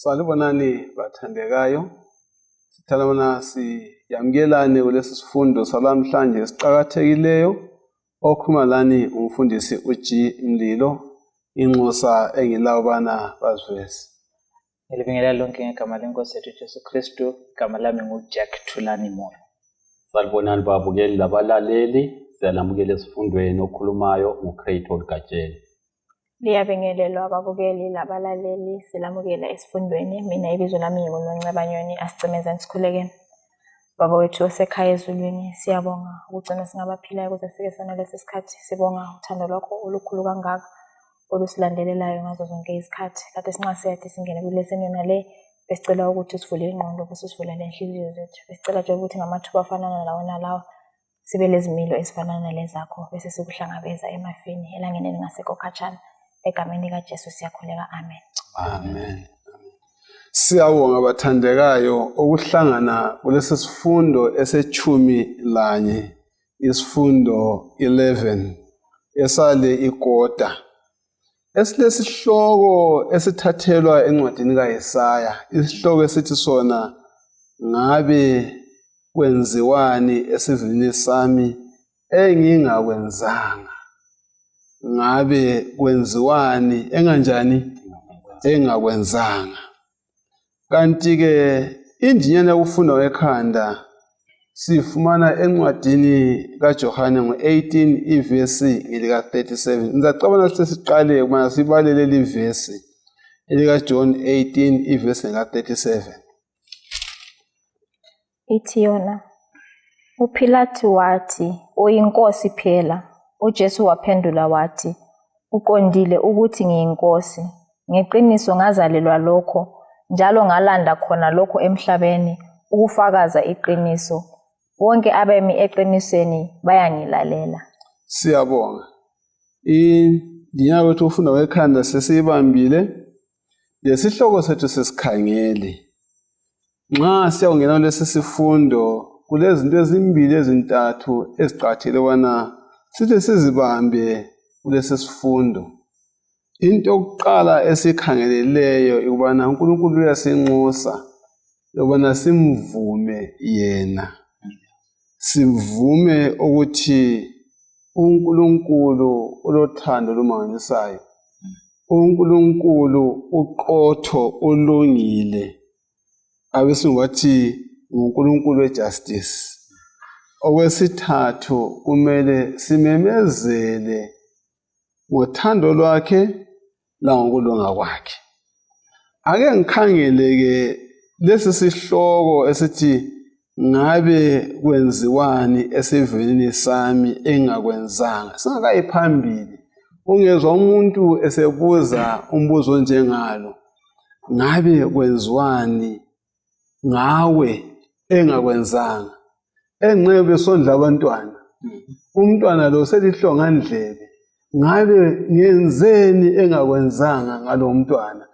Salubonani bathandekayo. Sithalana siyamukelane kulesi sifundo salamhlanje esiqhakathekileyo okhuluma lani umfundisi uG Mlilo inxusa engilawo bana baziveze. Ngilibingelela lonke ngegama lenkosi yethu Jesu Kristu, igama lami nguJack Thulani Moyo. Salubonani babukeli labalaleli, siyalamukela esifundweni okhulumayo nguCrayton Gatsheni. Liyabingelelwa ababukeli labalaleli, silamukela esifundweni. Mina ibizo lami nguNoncebanyoni Asicimezeni Sikhulekeni. Baba wethu osekhaya ezulwini, siyabonga ukugcina singabaphilayo ukuze sifike sona lesi sikhathi. Sibonga uthando lwakho olukhulu kangaka olusilandelelayo ngazo zonke izikhathi. Kade sinxasiyathi singene kuleseni yona le, besicela ukuthi sivule ingqondo, bese sivule lenhliziyo zethu. Besicela nje ukuthi ngamathuba afanana lawo nalawa sibe lezimilo ezifanana nalezakho, bese sikuhlangabeza emafini elangeni elingasekho khatshana. Egameni kaJesu siyakhuleka, amen. Amen. Siyabonga bathandekayo ukuhlangana kulesi sifundo esechumi lanye, isifundo 11 esale ikota. Esilesihloko esithathelwa encwadini kaYesaya, isihloko esithi sona ngabe kwenziwani esivinini sami engingakwenzanga. Ngabe kwenziwani engakwenzanga. Kanti ke indinyana yokufunda wekhanda sifumana encwadini kaJohane ngo-18 ivesi elika 37. Ngizacabana sesiqale ukubana sibalele leli vesi elika John 18 ivesi elika 37. Ithi yona, uPilate wathi, "Uyinkosi phela." UJesu waphendula wathi, "Uqondile ukuthi ngiyinkosi. Ngeqiniso ngazalelwa lokho, njalo ngalanda khona lokho emhlabeni, ukufakaza iqiniso. Wonke abemi eqinisweni bayangilalela." Siyabonga. Indinyana wethu ufunda wekhanda sesiyibambile. Lesihloko sethu sesikhangele. Nxa siyawungena lesi sifundo, kulezinto ezimbili ezintathu eziqathele ubana sithi sizibambe kulesi sifundo. Into yokuqala esikhangeleleyo ukubana uNkulunkulu uyasinxusa ukubana simvume yena. Sivume ukuthi uNkulunkulu ulothando olumangalisayo. uNkulunkulu uqotho ulungile. Abesilungu bathi uNkulunkulu wejustice. Okwesithathu kumele simemezele ngothando lwakhe langokulunga kwakhe. Ake ngikhangeleke lesi sihloko esithi ngabe kwenziwani esivinini sami engakwenzanga. Singakayiphambili ungezwa umuntu esebuza umbuzo onjengalo, ngabe kwenziwani ngawe engakwenzanga. Engcebe besondla abantwana, umntwana lo selihlongandlebe, ngabe ngenzeni engakwenzanga ngalo mntwana.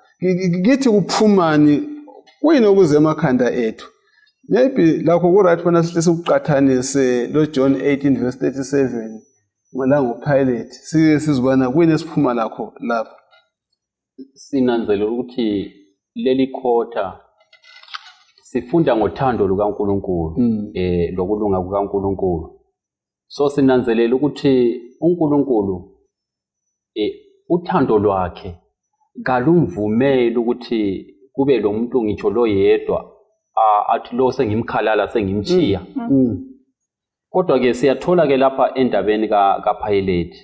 Kithi kuphumani kuyini okuze emakhanda ethu. Maybe lakho kuright bona sihle sikuqathanise lo John 18 verse 37 ngala ngoPilate, sizibona kuyini esiphuma lakho lapha. Sinanzelela ukuthi leli khotha sifunda ngothando lukaNkulunkulu, lokulunga kukaNkulunkulu. So sinanzelela ukuthi uNkulunkulu uthando lwakhe kalumvumeli ukuthi kube lo muntu ngitsho lo yedwa athi lo sengimkhalala sengimchiya. Kodwa ke siyathola ke lapha endabeni kaPilate,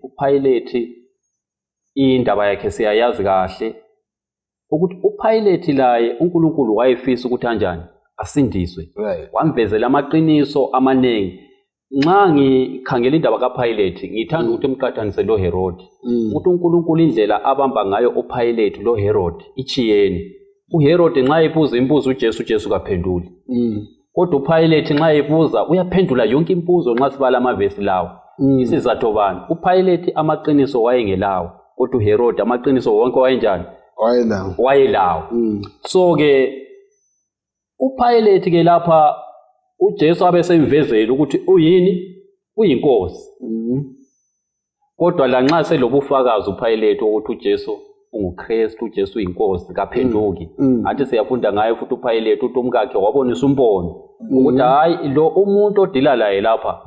uPilate indaba yakhe siyayazi kahle ukuthi uPilate laye uNkulunkulu wayefisa ukuthi kanjani asindiswe. Wamvezela amaqiniso amanengi. Nxa ngikhangela indaba kaPilate ngithanda ukuthi emqathanise lo Herod. Ukuthi uNkulunkulu indlela abamba ngayo uPilate lo Herod ichiyeni. uHerod nxa ebuza imbuzo uJesu kaphenduli. Kodwa uPilate nxa ebuza uyaphendula yonke imbuzo nxa sibala amavesi lawo. Isizatho bani? uPilate amaqiniso wayengelawo, kodwa uHerod amaqiniso wonke wayenjani? Wayelawo. So ke uPilate ke lapha uJesu abesemvezela ukuthi uyini? Uyinkosi. Kodwa lanxa selobufakazi uPilate ukuthi uJesu unguKristu uJesu inkosi kaphenduki athi siyafunda ngaye futhi uPilate uthi umkakhe wabonisa umbono ukuthi hayi lo umuntu odila laye lapha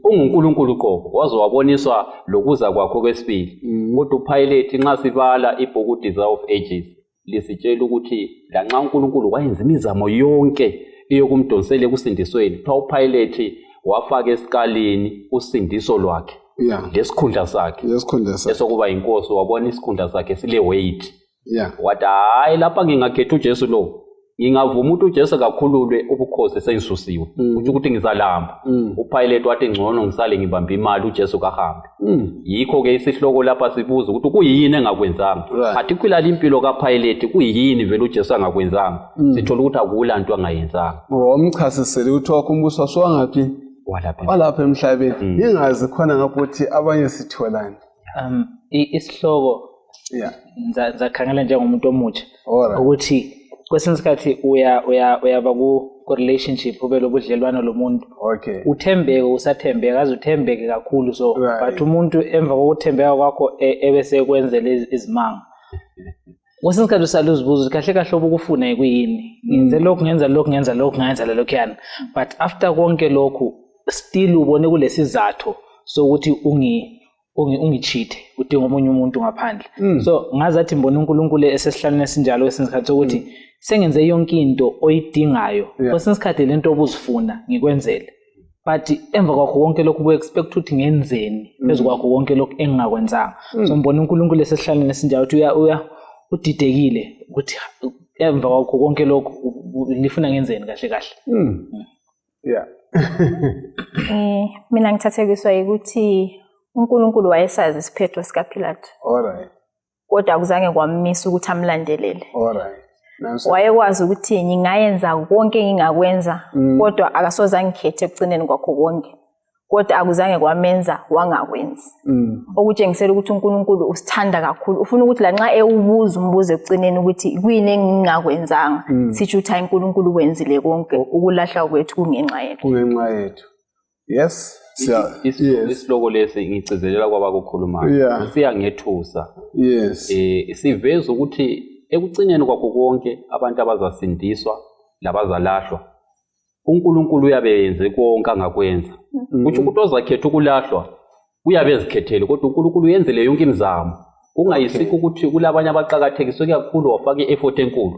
unguNkulunkulu qobo waze waboniswa lokuza kwakho kwesibili kodwa uPilate nxa sibala ibhuku Desire of Ages lisitshela ukuthi lanxa uNkulunkulu wayenza imizamo yonke eyokumdonsela ekusindisweni kuthiwa uPilate wafaka esikalini usindiso lwakhe lesikhundla sakhe esokuba inkosi wabona isikhundla sakhe sile weight wathi hayi lapha ngingakhetha uJesu lo ngingavuma ukuthi uJesu kakhululwe ubukhosi sengisusiwe ukuthi ngizalamba uPilate wathi ngcono ngisale ngibambe imali uJesu kahambe yikho ke isihloko lapha sibuza ukuthi kuyini engakwenzanga particularly impilo kaPilate kuyini vele uJesu angakwenzanga sithola ukuthi akulanto angayenzanga wamchasisela ukuthi wakumbuso wangaphi walapha emhlabeni ingazi khona ngapho ukuthi abanye sitholani isihloko zakhangela njengomuntu omutsha ukuthi kwesinye isikhathi uyaba ku-relationship ube lobudlelwano lomuntu uthembeke usathembeka aze uthembeke kakhulu so but umuntu emva kokuthembeka kwakho ebese kwenzela izimanga kwesinye isikhathi usale uzibuza ukuthi kahle kahle obukufuna kuyini ngenze lokhu ngenza lokhuyana but after konke lokhu still ubone kulesizathu sokuthi ungicheat udinga omunye umuntu ngaphandle so ngazathi mbona uNkulunkulu esesihlalweni esinjalo kwesinye isikhathi sokuthi sengenze yonke into oyidingayo kwesinye isikhathi lento obuzifuna ngikwenzele but emva kwakho konke lokhu ubu-expect ukuthi ngenzeni phezu kwakho konke lokhu engingakwenzanga so mbona uNkulunkulu esesihlalweni esinjalo ukuthi udidekile ukuthi emva kwakho konke lokhu lifuna ngenzeni kahle kahle mina ngithathekiswa ukuthi uNkulunkulu wayesazi isiphetho sikaPilato kodwa akuzange kwamisa ukuthi amlandelele wayekwazi ukuthi ngingayenza konke ngingakwenza kodwa akasoze angikhethe ekugcineni kwakho konke kodwa akuzange kwamenza wangakwenzi okutshengisela ukuthi uNkulunkulu usithanda kakhulu ufuna ukuthi lanxa ewubuza umbuzo ekugcineni ukuthi kuyini engingakwenzanga sithi ukuthi hayi uNkulunkulu wenzile konke ukulahla kwethu kungenxa yethu yes isihloko lesi ngicizelela kwabakukhulumayo siyangethusa siveza ukuthi ekugcineni kwakho konke abantu abazasindiswa labazalahlwa uNkulunkulu uyabenze konke angakwenza kuthi ukuthi ozakhetha ukulahlwa uyabe ezikhethele kodwa uNkulunkulu uyenzele yonke imizamo kungayisikho ukuthi kulabanye abaqhakathekiswe kakhulu wafaka i-effort enkulu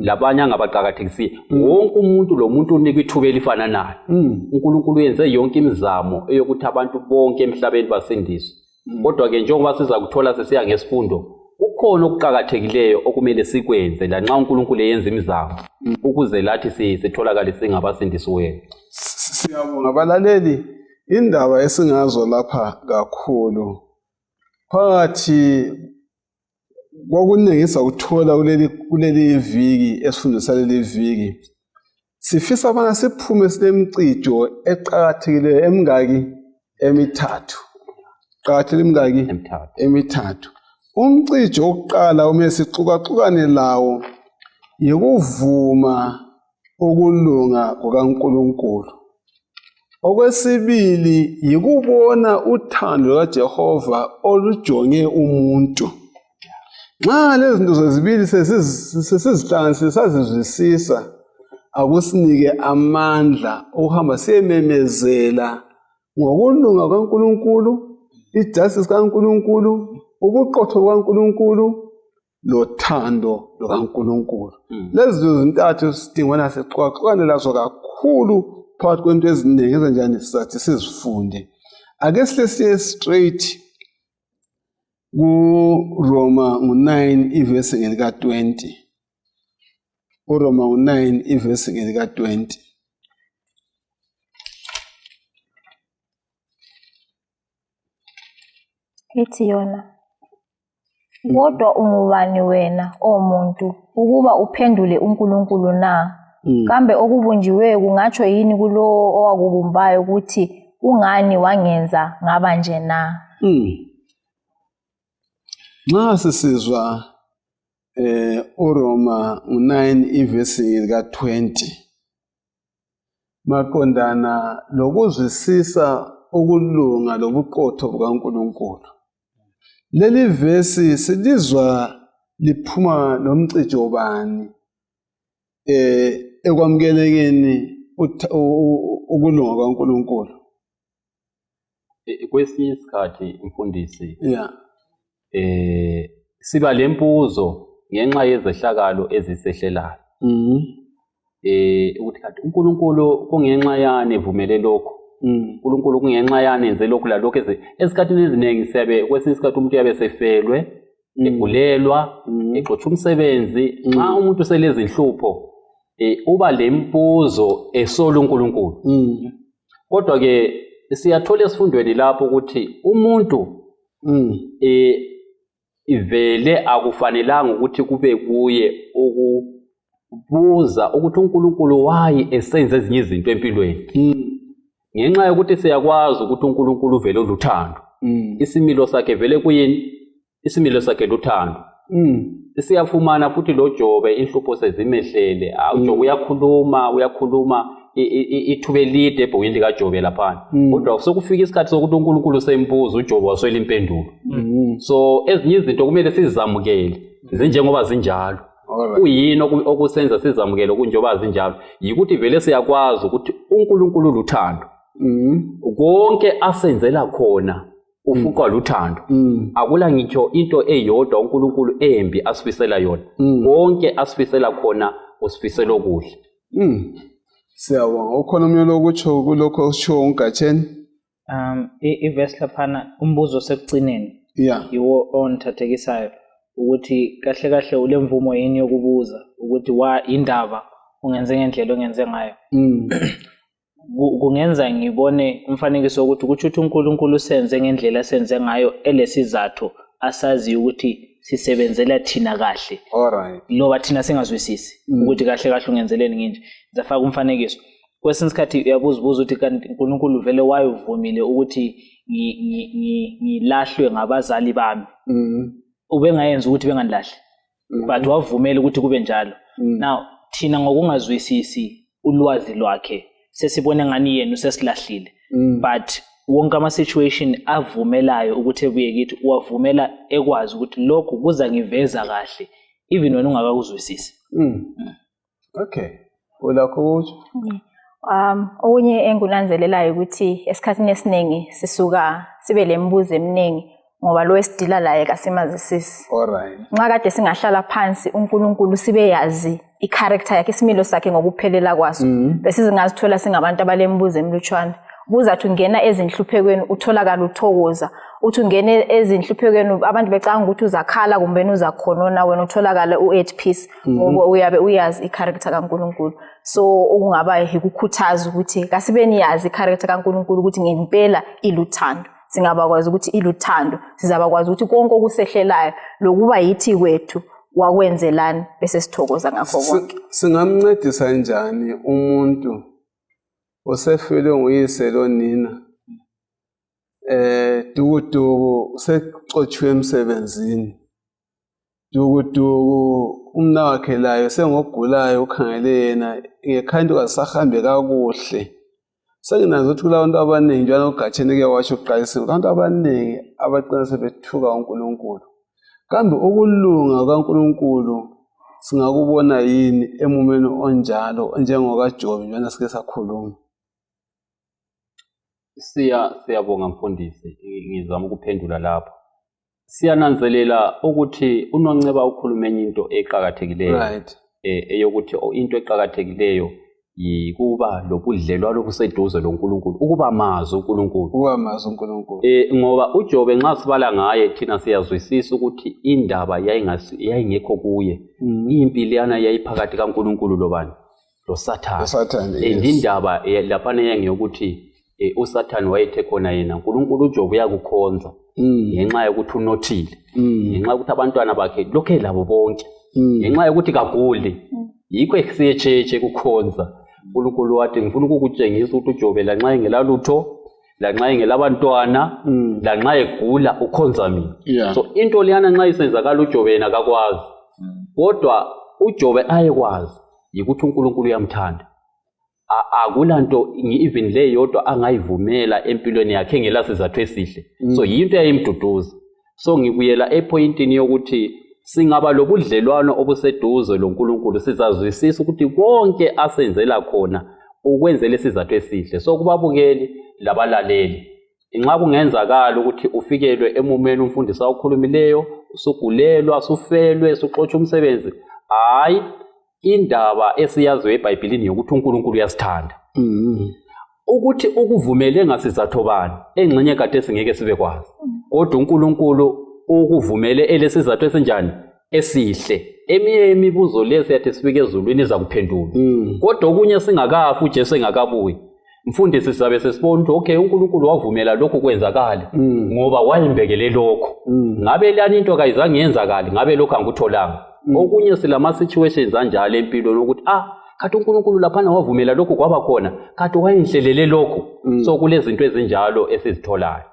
labanye angabaqhakathekisi wonke umuntu lo muntu unika ithuba elifana naye uNkulunkulu uyenze yonke imizamo eyokuthi abantu bonke emhlabeni basindiswe kodwa ke njengoba siza kuthola sesiya ngesifundo kukhona okuqhakathekileyo okumele sikwenze lanxa uNkulunkulu eyenza imizamo ukuze lathi sitholakale singabasindisiweyo. Siyabonga abalaleli indaba esingazo lapha kakhulu phakathi kwakunengisa ukuthola kuleli viki esifundisa leli viki sifisa abana siphume silemcijo eqhakathekileyo emithathu emithathu. Umcijo oqala umele sixukaxukane lawo yikuvuma ukulunga kukaNkulunkulu. Okwesibili yikubona uthando kaJehova olujonge umuntu. Nxa lezi zinto zezibili sesizihlanganisa sazizwisisa akusinike amandla okuhamba siyememezela ngokulunga kaNkulunkulu, ijustice kaNkulunkulu, ubuqotho bukaNkulunkulu lothando lukaNkulunkulu. Lezi zintathu sidingwana sixoxane lazo kakhulu phakathi kwento eziningi ezenjani sizathi sizifunde. Ake sihle straight kuRoma 9 ivesi lika 20. uRoma 9 ivesi lika 20. Ithi yona kodwa ungubani wena omuntu ukuba uphendule uNkulunkulu na? Kambe okubunjiweyo kungatsho yini kulo owakubumbayo ukuthi ungani wangenza ngaba nje na? Nxa sisizwa uRoma 9 ivesi lika 20 maqondana lokuzwisisa ukulunga lobuqotho bukaNkulunkulu. Leli vesi silizwa liphuma nomcijo bani ekwamukelekeni ukulunga kaNkulunkulu? Kwesinye isikhathi mfundisi Yeah. Siba lempuzo ngenxa yezehlakalo ezisehlelayo. Ukuthi kanti uNkulunkulu kungenxa yani evumele lokho. uNkulunkulu kungenxa yani enze lokhu la lokho esikhathini eziningi siyabe kwesinye isikhathi umuntu yabe sefelwe, egulelwa, exotsha umsebenzi, nxa umuntu selezi inhlupho uba lempuzo esola uNkulunkulu. Kodwa ke siyathola esifundweni lapho ukuthi umuntu ivele akufanelanga ukuthi kube kuye ukubuza ukuthi uNkulunkulu wayi esenze ezinye izinto empilweni. Ngenxa yokuthi siyakwazi ukuthi uNkulunkulu vele uluthando. Isimilo sakhe vele kuyini? Isimilo sakhe luthando. Siyafumana futhi lo Jobe inhlupho sezimehlele. uJobe uyakhuluma ithuba elide ebhukwini likaJobe laphana. Kodwa sokufika isikhathi sokuthi uNkulunkulu sembuza uJobe waswela impendulo. So ezinye izinto kumele sizamukele njengoba zinjalo. Kuyini okusenza sizamukele kunjengoba zinjalo? Yikuthi vele siyakwazi ukuthi uNkulunkulu luthando. Konke asenzela khona ufuqwa luthando. Akula ngitsho into eyodwa uNkulunkulu embi asifisela yona. Konke asifisela khona usifisela okuhle. Siyabonga. Ukhona umyalo okutsho kulokho osho uNgatsheni? Iverse laphana umbuzo sekugcineni. Yeah. Yiwo onithathekisayo ukuthi kahle kahle ulemvumo yini yokubuza ukuthi indaba ungenze ngendlela ongenze ngayo. Kungenza ngibone umfanekiso ukuthi ukuthi uNkulunkulu senze ngendlela senze ngayo elesizathu asazi ukuthi sisebenzela thina kahle. Alright. Loba thina singazwisisi ukuthi kahle kahle ungenzeleni nginje. Ngizafaka umfanekiso. Kwesinye isikhathi uyabuza ukuthi kanti uNkulunkulu vele wayevumile ukuthi ngilahlwe ngabazali bami. Ubengayenza ukuthi bengangilahle. But wavumela ukuthi kube njalo. Now thina ngokungazwisisi ulwazi lwakhe sesibone ngani yena usesilahlile. But wonke ama situation avumelayo ukuthi ebuye kithi uwavumela ekwazi ukuthi lokho kuza ngiveza kahle even wena ungakakuzwisisi. Okay. Ulakho uthi? Okunye engunanzelelayo ukuthi esikhathini esiningi sisuka sibe lembuzo eminingi ngoba lo esidila laye kasimazisisi. Alright. Nxa kade singahlala phansi uNkulunkulu sibe yazi i-character yakhe isimilo sakhe ngokuphelela kwaso. Bese singazithola singabantu abalembuzo emlutshwana. Buzathi ungena ezinhluphekweni utholakala uthokoza. Uthi ungene ezinhluphekweni abantu becanga ukuthi uzakhala kumbe uzakhonona wena utholakala u-at peace ngoba uyabe uyazi i-character kaNkulunkulu. So okungaba yikukhuthaza ukuthi kasibeni yazi i-character kaNkulunkulu ukuthi ngempela iluthando. Singabakwazi ukuthi iluthando, sizabakwazi ukuthi konke okusehlelayo lokuba yithi kwethu wakwenzelani bese sithokoza ngakho konke. Singamncedisa njani umuntu osefelwe nguyise lonina dukuduku usexotshiwe emsebenzini, dukuduku umna wakhe layo sengogulayo ukhangele yena ngekhanda kasahambe kakuhle. Senginazo ukuthi kulabantu abaningi njalo uGatsheni ke washo uqalisile abantu abaningi abagcina sebethuka uNkulunkulu. Kambe ukulunga kaNkulunkulu singakubona yini emumeni onjalo njengokaJobe njalo sike sakhuluma? Siyabonga mfundisi, ngizama ukuphendula lapho. Siyananzelela ukuthi uNonceba ukhuluma enye into eqhakathekileyo. Right. Eyokuthi into eqhakathekileyo yikuba lobudlelwano obuseduze loNkulunkulu, ukuba mazi uNkulunkulu. Ukuba mazi uNkulunkulu. Ngoba uJobe nxa sibala ngaye thina siyazwisisa ukuthi indaba yayingekho kuye. Impiliyana yayiphakathi kaNkulunkulu lobani? Lo Sathane. Indaba laphana yangeyokuthi uSathane wayethe khona yena uNkulunkulu uJobe uyakukhonza ngenxa yokuthi unothile, ngenxa yokuthi abantwana bakhe lokhe labo bonke, ngenxa yokuthi kaguli. Yikho esiyetsheche kukhonza. uNkulunkulu wathi ngifuna ukukutshengisa ukuthi uJobe lanxa engelalutho, lanxa engelabantwana, lanxa egula ukhonza mina. So into leyana nxa isenzakala uJobe yena akakwazi. Kodwa uJobe ayekwazi yikuthi uNkulunkulu uyamthanda. Akulanto even le yodwa angayivumela empilweni yakhe ngelasizathu esihle. So yinto yayimduduza. So ngibuyela epointini yokuthi singaba lobudlelwano obuseduze loNkulunkulu sizazwisisa ukuthi konke asenzela khona ukwenzela isizathu esihle. So kubabukeli labalaleli, inxa kungenzakala ukuthi ufikelwe emumeni umfundisi awukhulumileyo, usugulelwa, usufelwe, usuxotsha umsebenzi, hayi indaba esiyaziyo eBhayibhelini yokuthi uNkulunkulu uyasithanda. Ukuthi ukuvumele ngasizathu bani engxenye kade singeke sibe kwazi, kodwa uNkulunkulu ukuvumele elesizathu esinjani esihle. Eminye imibuzo lesi yathi sifike ezulwini iza kuphendula, kodwa okunye singakafi uJesu engakabuyi, mfundisi sizabe sesibona ukuthi okay uNkulunkulu wavumela lokho kwenzakala ngoba wayimbekele lokho. Ngabe lani into kayizange yenzakala, ngabe lokho angikutholanga. Okunye silama situations anjalo empilweni ukuthi kade uNkulunkulu laphana wavumela lokho kwaba khona, kade wayinhlelele lokho. So kulezinto ezinjalo esizitholayo.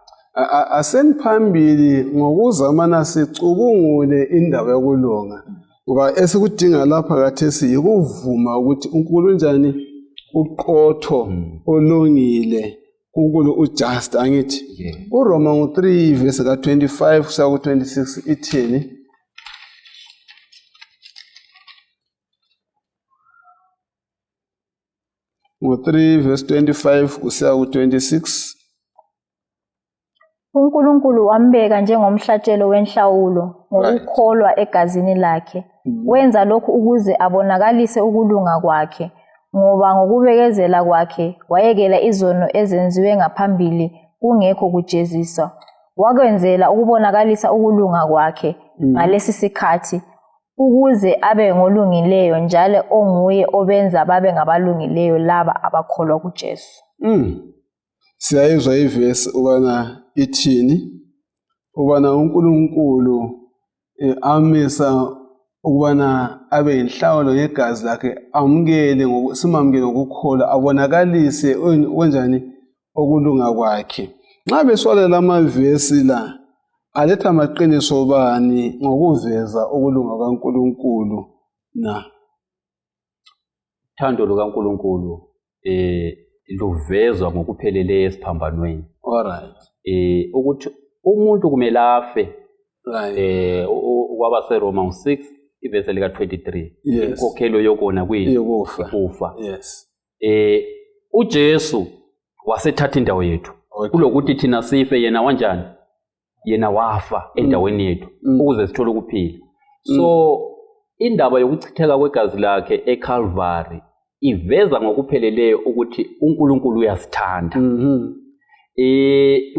Aseniphambili ngokuzamana sicubungule indaba yokulunga, ngoba esikudinga lapha kathesi yikuvuma ukuthi uNkulunkulu njani uqotho olungile, uNkulunkulu ujust angithi. uRoma 3 verse ka 25 kuya ku 26 ithini? Ngo-3 verse 25 kusiya ku 26. uNkulunkulu wambeka njengomhlatshelo wenhlawulo ngokukholwa egazini lakhe. Wenza lokhu ukuze abonakalise ukulunga kwakhe, ngoba ngokubekezela kwakhe wayekela izono ezenziwe ngaphambili kungekho kujeziswa. Wakwenzela ukubonakalisa ukulunga kwakhe ngalesi sikhathi, ukuze abe ngolungileyo njalo onguye obenza babe ngabalungileyo laba abakholwa kuJesu. Siyayizwa ivesi ubana ithini, ubana uNkulunkulu amisa ukubana abe inhlawulo yegazi lakhe, amukele simamukele ngokukholwa, abonakalise wenjani okulunga kwakhe. Nxa beswalela amavesi la aletha amaqiniso bani ngokuveza ukulunga kaNkulunkulu na? Uthando lukaNkulunkulu luvezwa ngokupheleleyo esiphambanweni. Alright. Ukuthi umuntu kumele afe. Kwaba seRoma 6 ivesi lika 23. Inkokhelo yokona kufa. Yes. uJesu wasethatha indawo yethu. Kulokuthi thina sife yena wanjani? Yena wafa endaweni yethu ukuze sithole ukuphila. So indaba yokuchitheka kwegazi lakhe eCalvary iveza ngokupheleleyo ukuthi uNkulunkulu uyasithanda.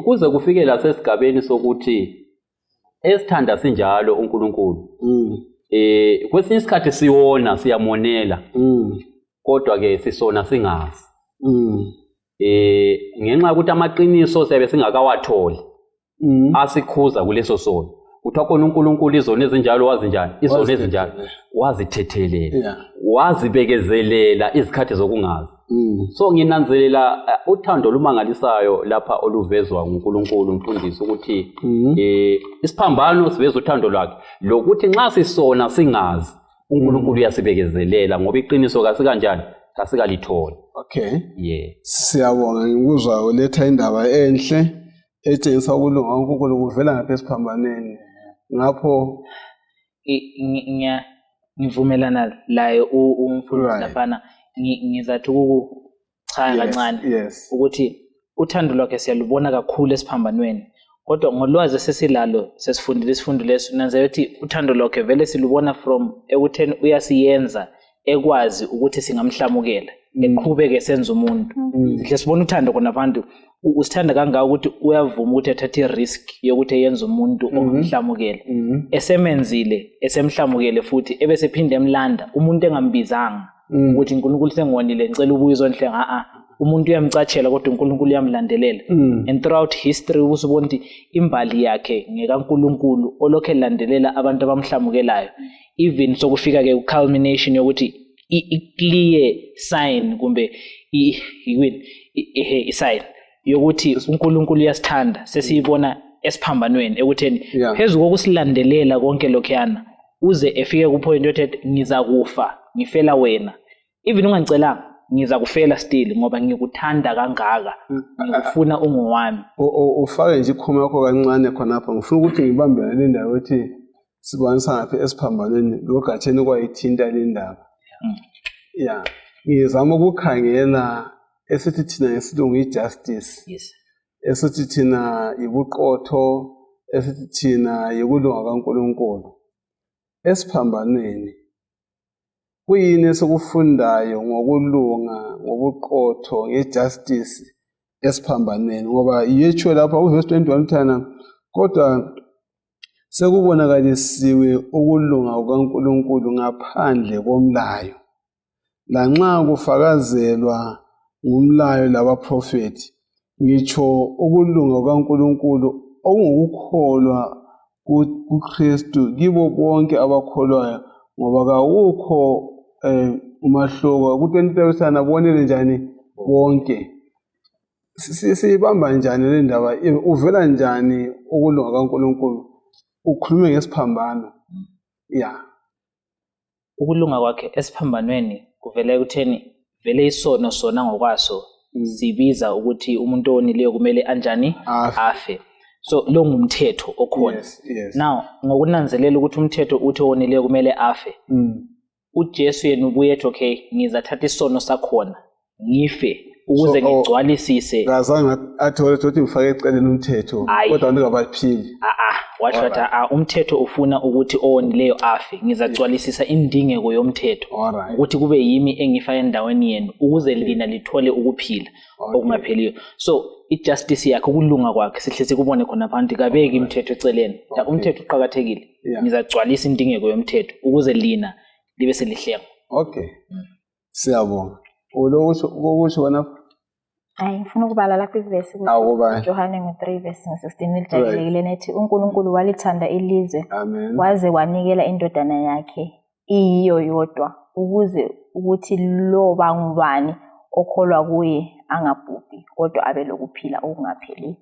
Kuze kufike la sesigabeni sokuthi esithanda sinjalo uNkulunkulu. Kwesinye isikhathi siwona siyamonela. Kodwa ke sisona singazi. Ngenxa ukuthi amaqiniso siyabe singakawatholi. Asikhuza kuleso sono. Kuthiwa khona uNkulunkulu izona ezinjalo wazinjani? Izona ezinjalo wazithethelela. Wazibekezelela izikhathi zokungazi. So nginanzelela uthando olumangalisayo lapha oluvezwa nguNkulunkulu umfundisi ukuthi isiphambano siveza uthando lwakhe lokuthi nxa sisona singazi uNkulunkulu uyasibekezelela ngoba iqiniso kasikanjani? Kasikalithola. Okay. Siyabonga ngikuzwa uletha indaba enhle etshengisa ukulunga kaNkulunkulu kuvela ngapha esiphambaneni. Ngapho ngivumelana layo umfundisi laphana. Ngizathi ukuchaya kancane ukuthi uthando lwakhe siyalubona kakhulu esiphambanweni, kodwa ngolwazi sesilalo sesifundile isifundo leso nanze ukuthi uthando lwakhe vele silubona from ekutheni uyasiyenza ekwazi ukuthi singamhlamukela eqhubeke senza umuntu. Sihle sibona uthando khona abantu usithanda kangaka ukuthi uyavuma ukuthi athathe risk yokuthi eyenze umuntu ongamhlamukela, esemenzile esemhlamukele futhi ebese phinde emlanda umuntu engambizanga ukuthi uNkulunkulu sengonile ngicela ubuyizwe nhlenga umuntu uyamcatshela kodwa uNkulunkulu uyamlandelela. And throughout history usubona ukuthi imbali yakhe ngekaNkulunkulu olokhe landelela abantu abamhlamukelayo, even sokufika ke culmination yokuthi i-clear sign kumbe i-sign yokuthi uNkulunkulu uyasithanda sesiyibona esiphambanweni ekutheni phezulu kokusilandelela konke lokhuyana uze efike ku point yokuthi ngiza kufa ngifela wena, even ungangicelanga ngiza kufela still ngoba ngikuthanda kangaka, ngifuna ungowami. Ufake nje ikhoma yakho kancane khonapha, ngifuna ukuthi ngibambele le ndawo ethi sibanisa ngaphi esiphambanweni logatsheni kwayithinta le ndaba. Yeah, ngizama ukukhangela esithi thina ngesilungu i-justice. Yes. Esithi thina ibuqotho, esithi thina yikulunga kaNkulunkulu. Esiphambanweni kuyini esikufundayo ngokulunga, ngobuqotho, ngejustice esiphambanweni, ngoba yetsho lapha uverse 21 thana kodwa sekubonakalisiwe ukulunga kukaNkulunkulu ngaphandle komlayo, lanxa kufakazelwa ngumlayo labaprofeti. Ngitsho ukulunga kukaNkulunkulu okungukukholwa kuKristu kibo bonke abakholwayo, ngoba kawukho umahluko. Ku-20 bonele njani bonke. Siyibamba njani le ndaba? Uvela njani ukulunga kaNkulunkulu? Ukhulume ngesiphambano. Yeah. Ukulunga kwakhe esiphambanweni kuvela ekutheni vele isono sona ngokwaso sibiza ukuthi umuntu onileyo kumele anjani afe. So lo ngumthetho okhona. Yes. Now ngokunanzelela ukuthi umthetho uthi onileyo kumele afe. uJesu yena ubuye ethi okay ngizathatha isono sakhona ngife ukuze ngigcwalisise. Ngazange athole ukuthi ngifake eceleni umthetho kodwa ndingabaphili. Washo wathi umthetho ufuna ukuthi owonileyo afe. Ngizagcwalisisa indingeko yomthetho ukuthi kube yimi engifaka endaweni yenu ukuze lina lithole ukuphila okungapheliyo. So ijustice yakhe ukulunga kwakhe sihleze kubone khona phansi kabeki imithetho eceleni. Umthetho uqhakathekile. Ngizagcwalisa indingeko yomthetho ukuze lina libe selihlelo. Okay. Siyabonga. Ulokusho wena? Ngifuna ukubala lapha ivesi kuJohane 3:16 lijayelekile nethi uNkulunkulu walithanda ilizwe waze wanikela indodana yakhe iyiyo yodwa ukuze ukuthi lo bangubani okholwa kuye angabhubhi kodwa abe lokuphila okungapheliyo.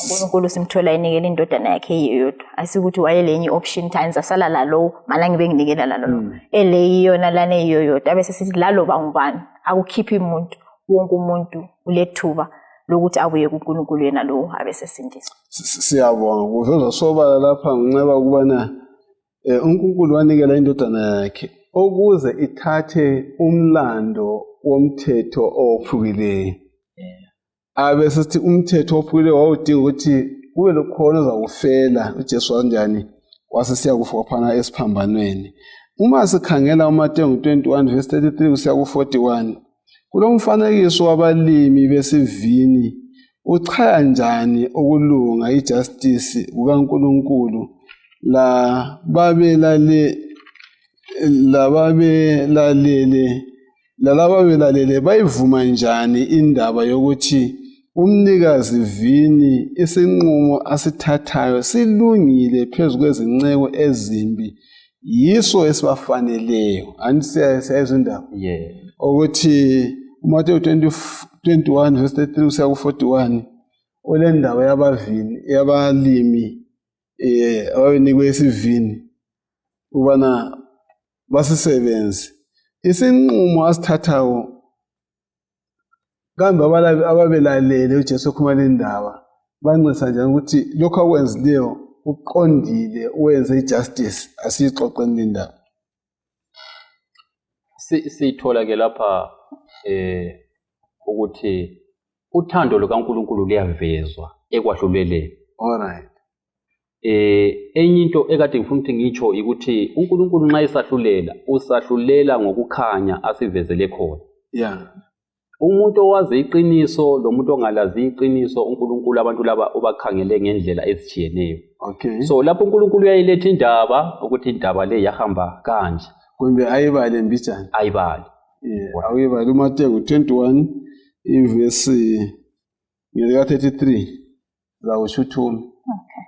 uNkulunkulu simthola enikela indodana yakhe iyodwa asikuthi wayelenye option times asala lalo mala ngibe nginikela lalo eleyiyona lana eyiyodwa bese sithi lalo bangubani akukhiphi umuntu wonke umuntu ulethuba lokuthi abuye kuNkulunkulu yena lo abesesindiswa. Siyabonga kuvezwa sobala lapha nginceba ukubana uNkulunkulu wanikela indodana yakhe ukuze ithathe umlando womthetho ophukileyo. Abesithi umthetho ophukileyo wawudinga ukuthi kube lokhona ozawufela uJesu kanjani wasesiya kufa phana esiphambanweni. Uma sikhangela uMateyu 21:33 kusiya ku41 kulomfanekiso wabalimi besivini uchaya njani ukulunga ijustice kukaNkulunkulu la babelalele bayivuma njani indaba yokuthi umnikazi vini isinqumo asithathayo silungile phezu kwezinceko ezimbi yiso esibafaneleyo. Anisiyazi indaba ukuthi uMateyu 21:33 kusiya ku41 ole ndaba yabavini yabalimi ababenikwe isivini ubana basisebenze isinqumo asithathayo kambe ababelalele uJesu ekhuluma le ndaba bancisa njani ukuthi lokho akwenzileyo uqondile uwenze ijustice asixoxeni le ndaba. Sithola ke lapha ukuthi uthando lukaNkulunkulu luyavezwa ekwahluleleni. Alright. Enye into ekade ngifuna ukuthi ngitsho ukuthi uNkulunkulu nxa isahlulela usahlulela ngokukhanya asivezele khona. Yeah. Umuntu owazi iqiniso lomuntu ongalazi iqiniso uNkulunkulu abantu laba obakhangele ngendlela ezijiyeneyo. Okay. So lapho uNkulunkulu uyayiletha indaba ukuthi indaba le yahamba kanje. Kumbe ayibale mbijana. Ayibale. Awuyibale uMateyu 21 ivesi ngeka 33 zawushuthuma. Okay.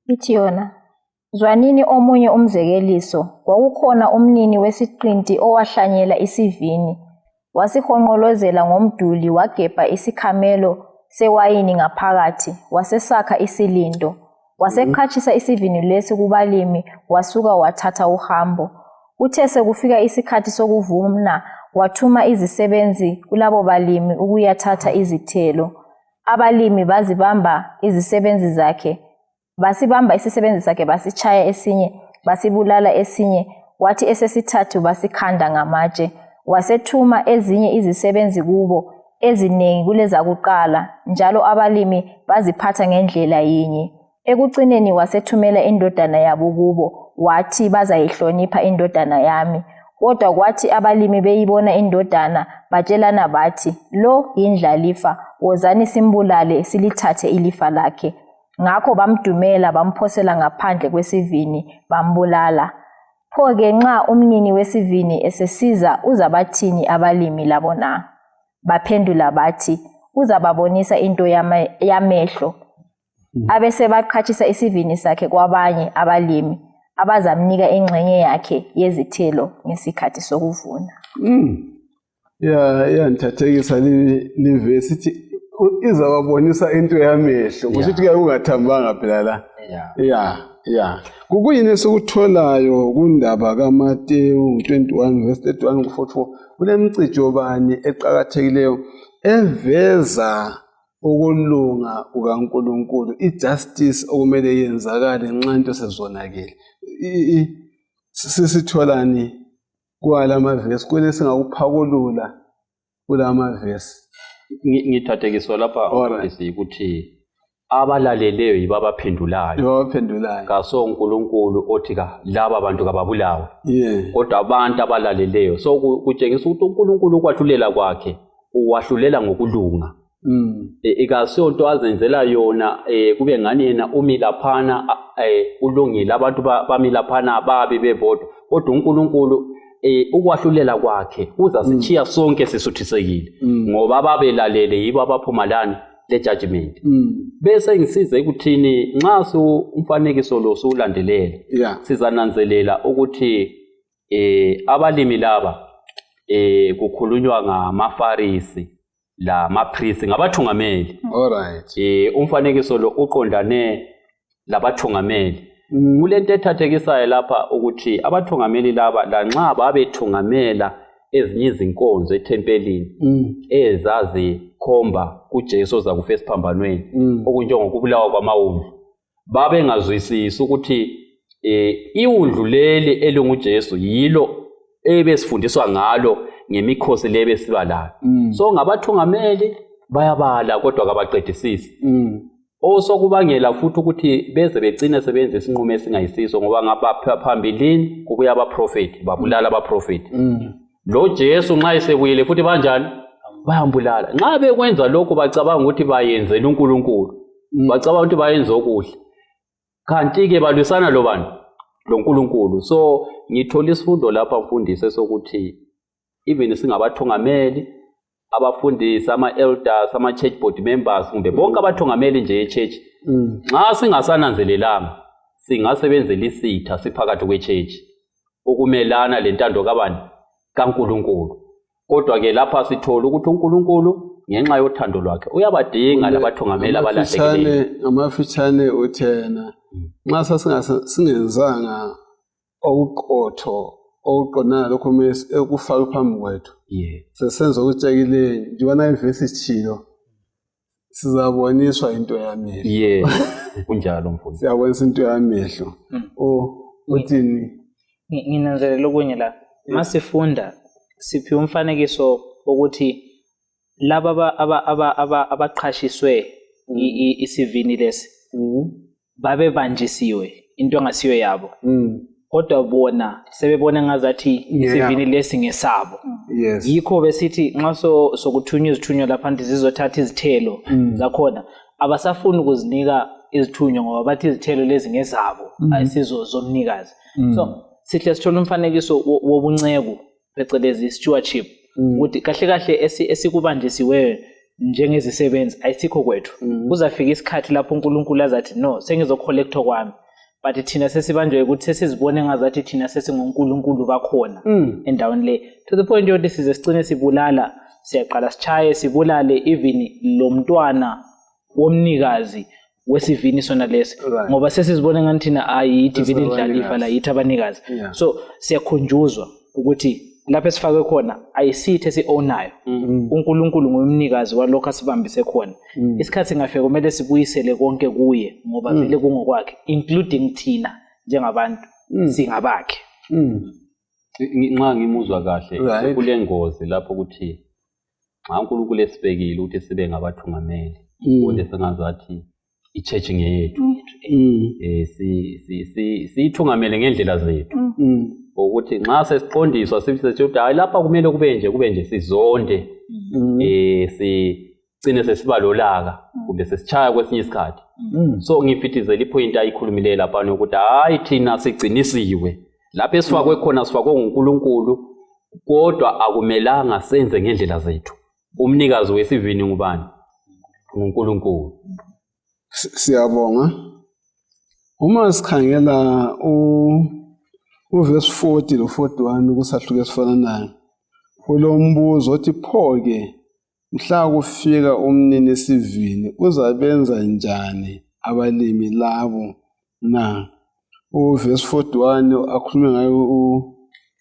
Ithi yona zwanini omunye umzekeliso kwakukhona umnini wesiqinti owahlanyela isivini wasihonqolozela ngomduli wagebha isikhamelo sewayini ngaphakathi wasesakha isilindo waseqhatshisa isivini lesi kubalimi wasuka wathatha uhambo. Uthe sekufika isikhathi sokuvuna wathuma izisebenzi kulabo balimi ukuyathatha izithelo. Abalimi bazibamba izisebenzi zakhe basibamba isisebenzi sakhe basichaya esinye basibulala esinye wathi esesithathu basikhanda ngamatshe wasethuma ezinye izisebenzi kubo eziningi kuleza kuqala njalo abalimi baziphatha ngendlela yinye ekugcineni wasethumela indodana yabo kubo wathi bazayihlonipha indodana yami kodwa kwathi abalimi beyibona indodana batshelana bathi lo yindlalifa wozani simbulale silithathe ilifa lakhe ngakho bamdumela bamphosela ngaphandle kwesivini bambulala pho-ke nxa umnini wesivini esesiza uzabathini abalimi labo na baphendula bathi uzababonisa into yamehlo abese baqhatshisa isivini sakhe kwabanye abalimi abazamnika ingxenye yakhe yezithelo ngesikhathi sokuvuna. Ngithathekisa livesi ithi izababonisa into yamehlo kusho ukuthi ungathambanga phela la. Kuyini esikutholayo kundaba kaMateyu 21 verse 31 ku44 kulemcijo bani eqhakathekileyo eveza ukulunga kukaNkulunkulu ijustice okumele yenzakale nxa into sezonakele sisitholani kwala mavesi kule singakuphakulula kula mavesi ngithathekiswa lapha ukuthi abalaleleyo yibo abaphendulayo kaso uNkulunkulu othi laba abantu kababulawe kodwa abantu abalaleleyo so kutshengisa ukuthi uNkulunkulu ukwahlulela kwakhe uwahlulela ngokulunga ikasonto azenzela yona kube ngani yena umilaphana ulungile abantu bamilaphana babi bebodwa kodwa uNkulunkulu ukwahlulela kwakhe uzasithiya sonke sisuthisekile ngoba ababelalele yibo abaphumalani le judgment bese ngisize ekuthini nxa umfanekiso lo ulandelele sizananzelela ukuthi abalimi laba kukhulunywa ngamaFarisi la mapriest ngabathungameli umfanekiso lo uqondane labathungameli kulento ethathekisayo lapha ukuthi abathungameli laba lanxa babethungamela ezinye izinkonzo ethempelini ezazikhomba kuJesu ozakufa esiphambanweni okunjengokubulawa kwamawundlu babengazwisisi ukuthi iwundlu leli elinguJesu yilo ebesifundiswa ngalo ngemikhosi lebe sibalayo so ngabathungameli bayabala kodwa kabaqedisisi osokubangela futhi ukuthi beze begcine sebenza isinqumo esingayisiso ngoba ngaphambilini kubuya abaprofeti babulala abaprofeti lo Jesu nxa esebuyile futhi banjani bayambulala nxa bekwenza lokho bacabanga ukuthi bayenzela uNkulunkulu bacabanga ukuthi bayenza okuhle kanti ke balwisana lobani lo uNkulunkulu so ngithola isifundo lapha mfundisi sokuthi even singabathungameli abafundisi ama-elders ama-church board members kumbe bonke abathungameli nje e-church nxa singasananzelelanga singasebenzela isitha siphakathi kwe-church ukumelana lentando kabani kaNkulunkulu kodwa ke lapha sithola ukuthi uNkulunkulu ngenxa yothando lwakhe uyabadinga labathungameli abalahlekileyo amafitshane uthena nxa singenzanga okuqotho okuqonana lokho ekufaka phambi kwethu sesenza okutshekileyo njibona ivesi ichilo sizaboniswa into yamehlo kunjalo mfundisi siyabonisa into yamehlo uthini nginanzelela okunye la masifunda siphi umfanekiso ukuthi laba abaqhashiswe isivini lesi babebanjisiwe into engasiyo yabo kodwa bona sebebona ngazathi isivini lesi ngesabo yikho besithi nxa sokuthunywa izithunywa lapha zizothatha izithelo zakhona abasafuni ukuzinika izithunywa ngoba bathi izithelo lezi ngezabo ayisizo zomnikazi so sihle sithola umfanekiso wobunceku phecelezi stewardship ukuthi kahle kahle esikubanjisiweyo njengezisebenzi ayisikho kwethu kuzafika isikhathi lapho uNkulunkulu azathi no sengizocollector kwami but thina sesibanjwe ukuthi sesizibone ngazathi thina sesinguNkulunkulu bakhona endaweni le to the point yokuthi size sicine sibulala siyaqala sichaye sibulale even lo mntwana womnikazi wesivini sona lesi ngoba sesizibone ngathi thina ayithi vini idlalifa la yithi abanikazi so siyakhunjuzwa ukuthi lapho esifakwe khona ayisithi esi-ownayo. uNkulunkulu nguyumnikazi walokho asibambise khona. Isikhathi singafika kumele sibuyisele konke kuye ngoba vele kungokwakhe, including thina njengabantu singabakhe. Nxa ngimuzwa kahle kule ngozi lapho ukuthi nxa uNkulunkulu esibekile ukuthi sibe ngabathungameli, kodwa sengazathi ichurch ngeyethu, siyithungamele ngendlela zethu, ukuthi nxa sesiqondiswa sithi hayi lapha kumele kube nje sizonde, sigcine sesibalolaka kumbe sesichaya kwesinye isikhathi. So ngifithizela ipoint ayikhulumileyo lapha ukuthi hayi thina sigcinisiwe lapho esifakwe khona, sifakwe nguNkulunkulu, kodwa akumelanga senze ngendlela zethu. Umnikazi wesivini ngubani? nguNkulunkulu. Siyabonga. Uma sikhangela uverse 40 lo 41 kusahluke sifananayo, kulombuzo othi pho-ke mhla kufika umnini sivini uzabenza njani abalimi labo na? Uverse 41 akhulume ngayo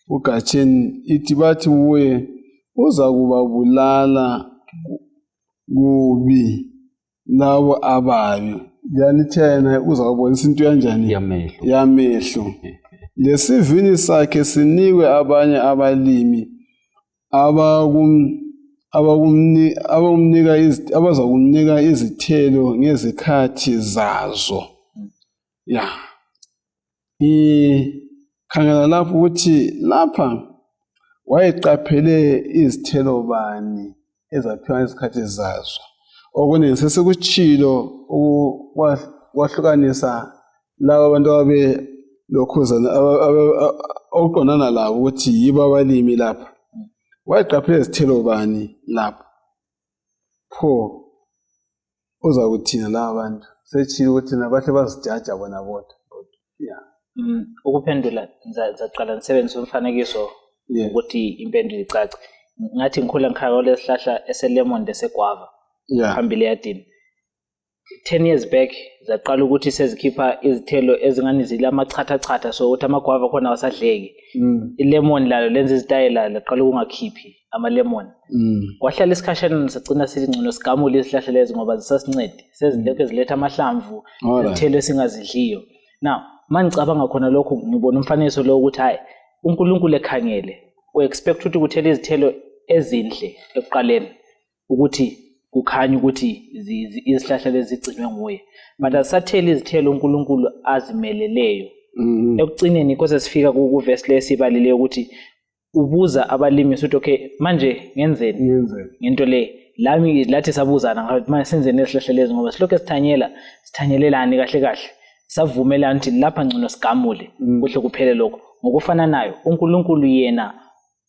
uGacheni ithi bathi uye uza kubabulala kubi labo ababi. Yani thena uzakubonisa into kanjani? Yamehlo. Lesivini sakhe sinikwe abanye abalimi abazakumnika izithelo ngezikhathi zazo. Khangela lapho ukuthi lapha wayeqaphele izithelo bani ezaphiwa izikhathi zazo. Okuningi sesikuchilo kwahlukanisa laba abantu ababe lokhuzana okuqondana labo ukuthi yibo abalimi lapha. Wayeqaphele izithelo bani lapha? Pho uzakuthina laba bantu sechilo ukuthi nabahle bazijaja bona bodwa. Ukuphendula ngizaqala ngisebenzise umfanekiso ukuthi impendulo icace. Ngathi ngikhula ngikhaya lesihlahla eselemon desegwava phambili eyadini. 10 years back zaqala ukuthi sezikhipha izithelo ezingani zile amachatha so ukuthi amagwava khona awasadleki. Ilemon lalo lenza izitayela laqala ukungakhiphi amalemon. Kwahlala isikhashana sagcina sithi ngcono sigamule isihlahla lezi ngoba zisasincede. Sezileke ziletha amahlamvu izithelo esingazidliyo. Now mangicabanga khona lokho ngibona umfanekiso lo ukuthi hayi uNkulunkulu ekhangele expect ukuthi kuthela izithelo ezinhle ekuqaleni ukuthi kukhanya ukuthi izihlahla lezi zigcinwe nguye, but asathela izithelo uNkulunkulu azimeleleyo. Ekugcineni kose sifika ku verse lesibalileyo ukuthi ubuza abalimi ukuthi okay manje ngenzeni ngento le lami lathi sabuzana ngathi manje senzeni isihlahla lezi ngoba silokho sithanyelelani kahle savumelana ukuthi lapha ngcono sigamule kuhle kuphele lokho. Ngokufana nayo uNkulunkulu yena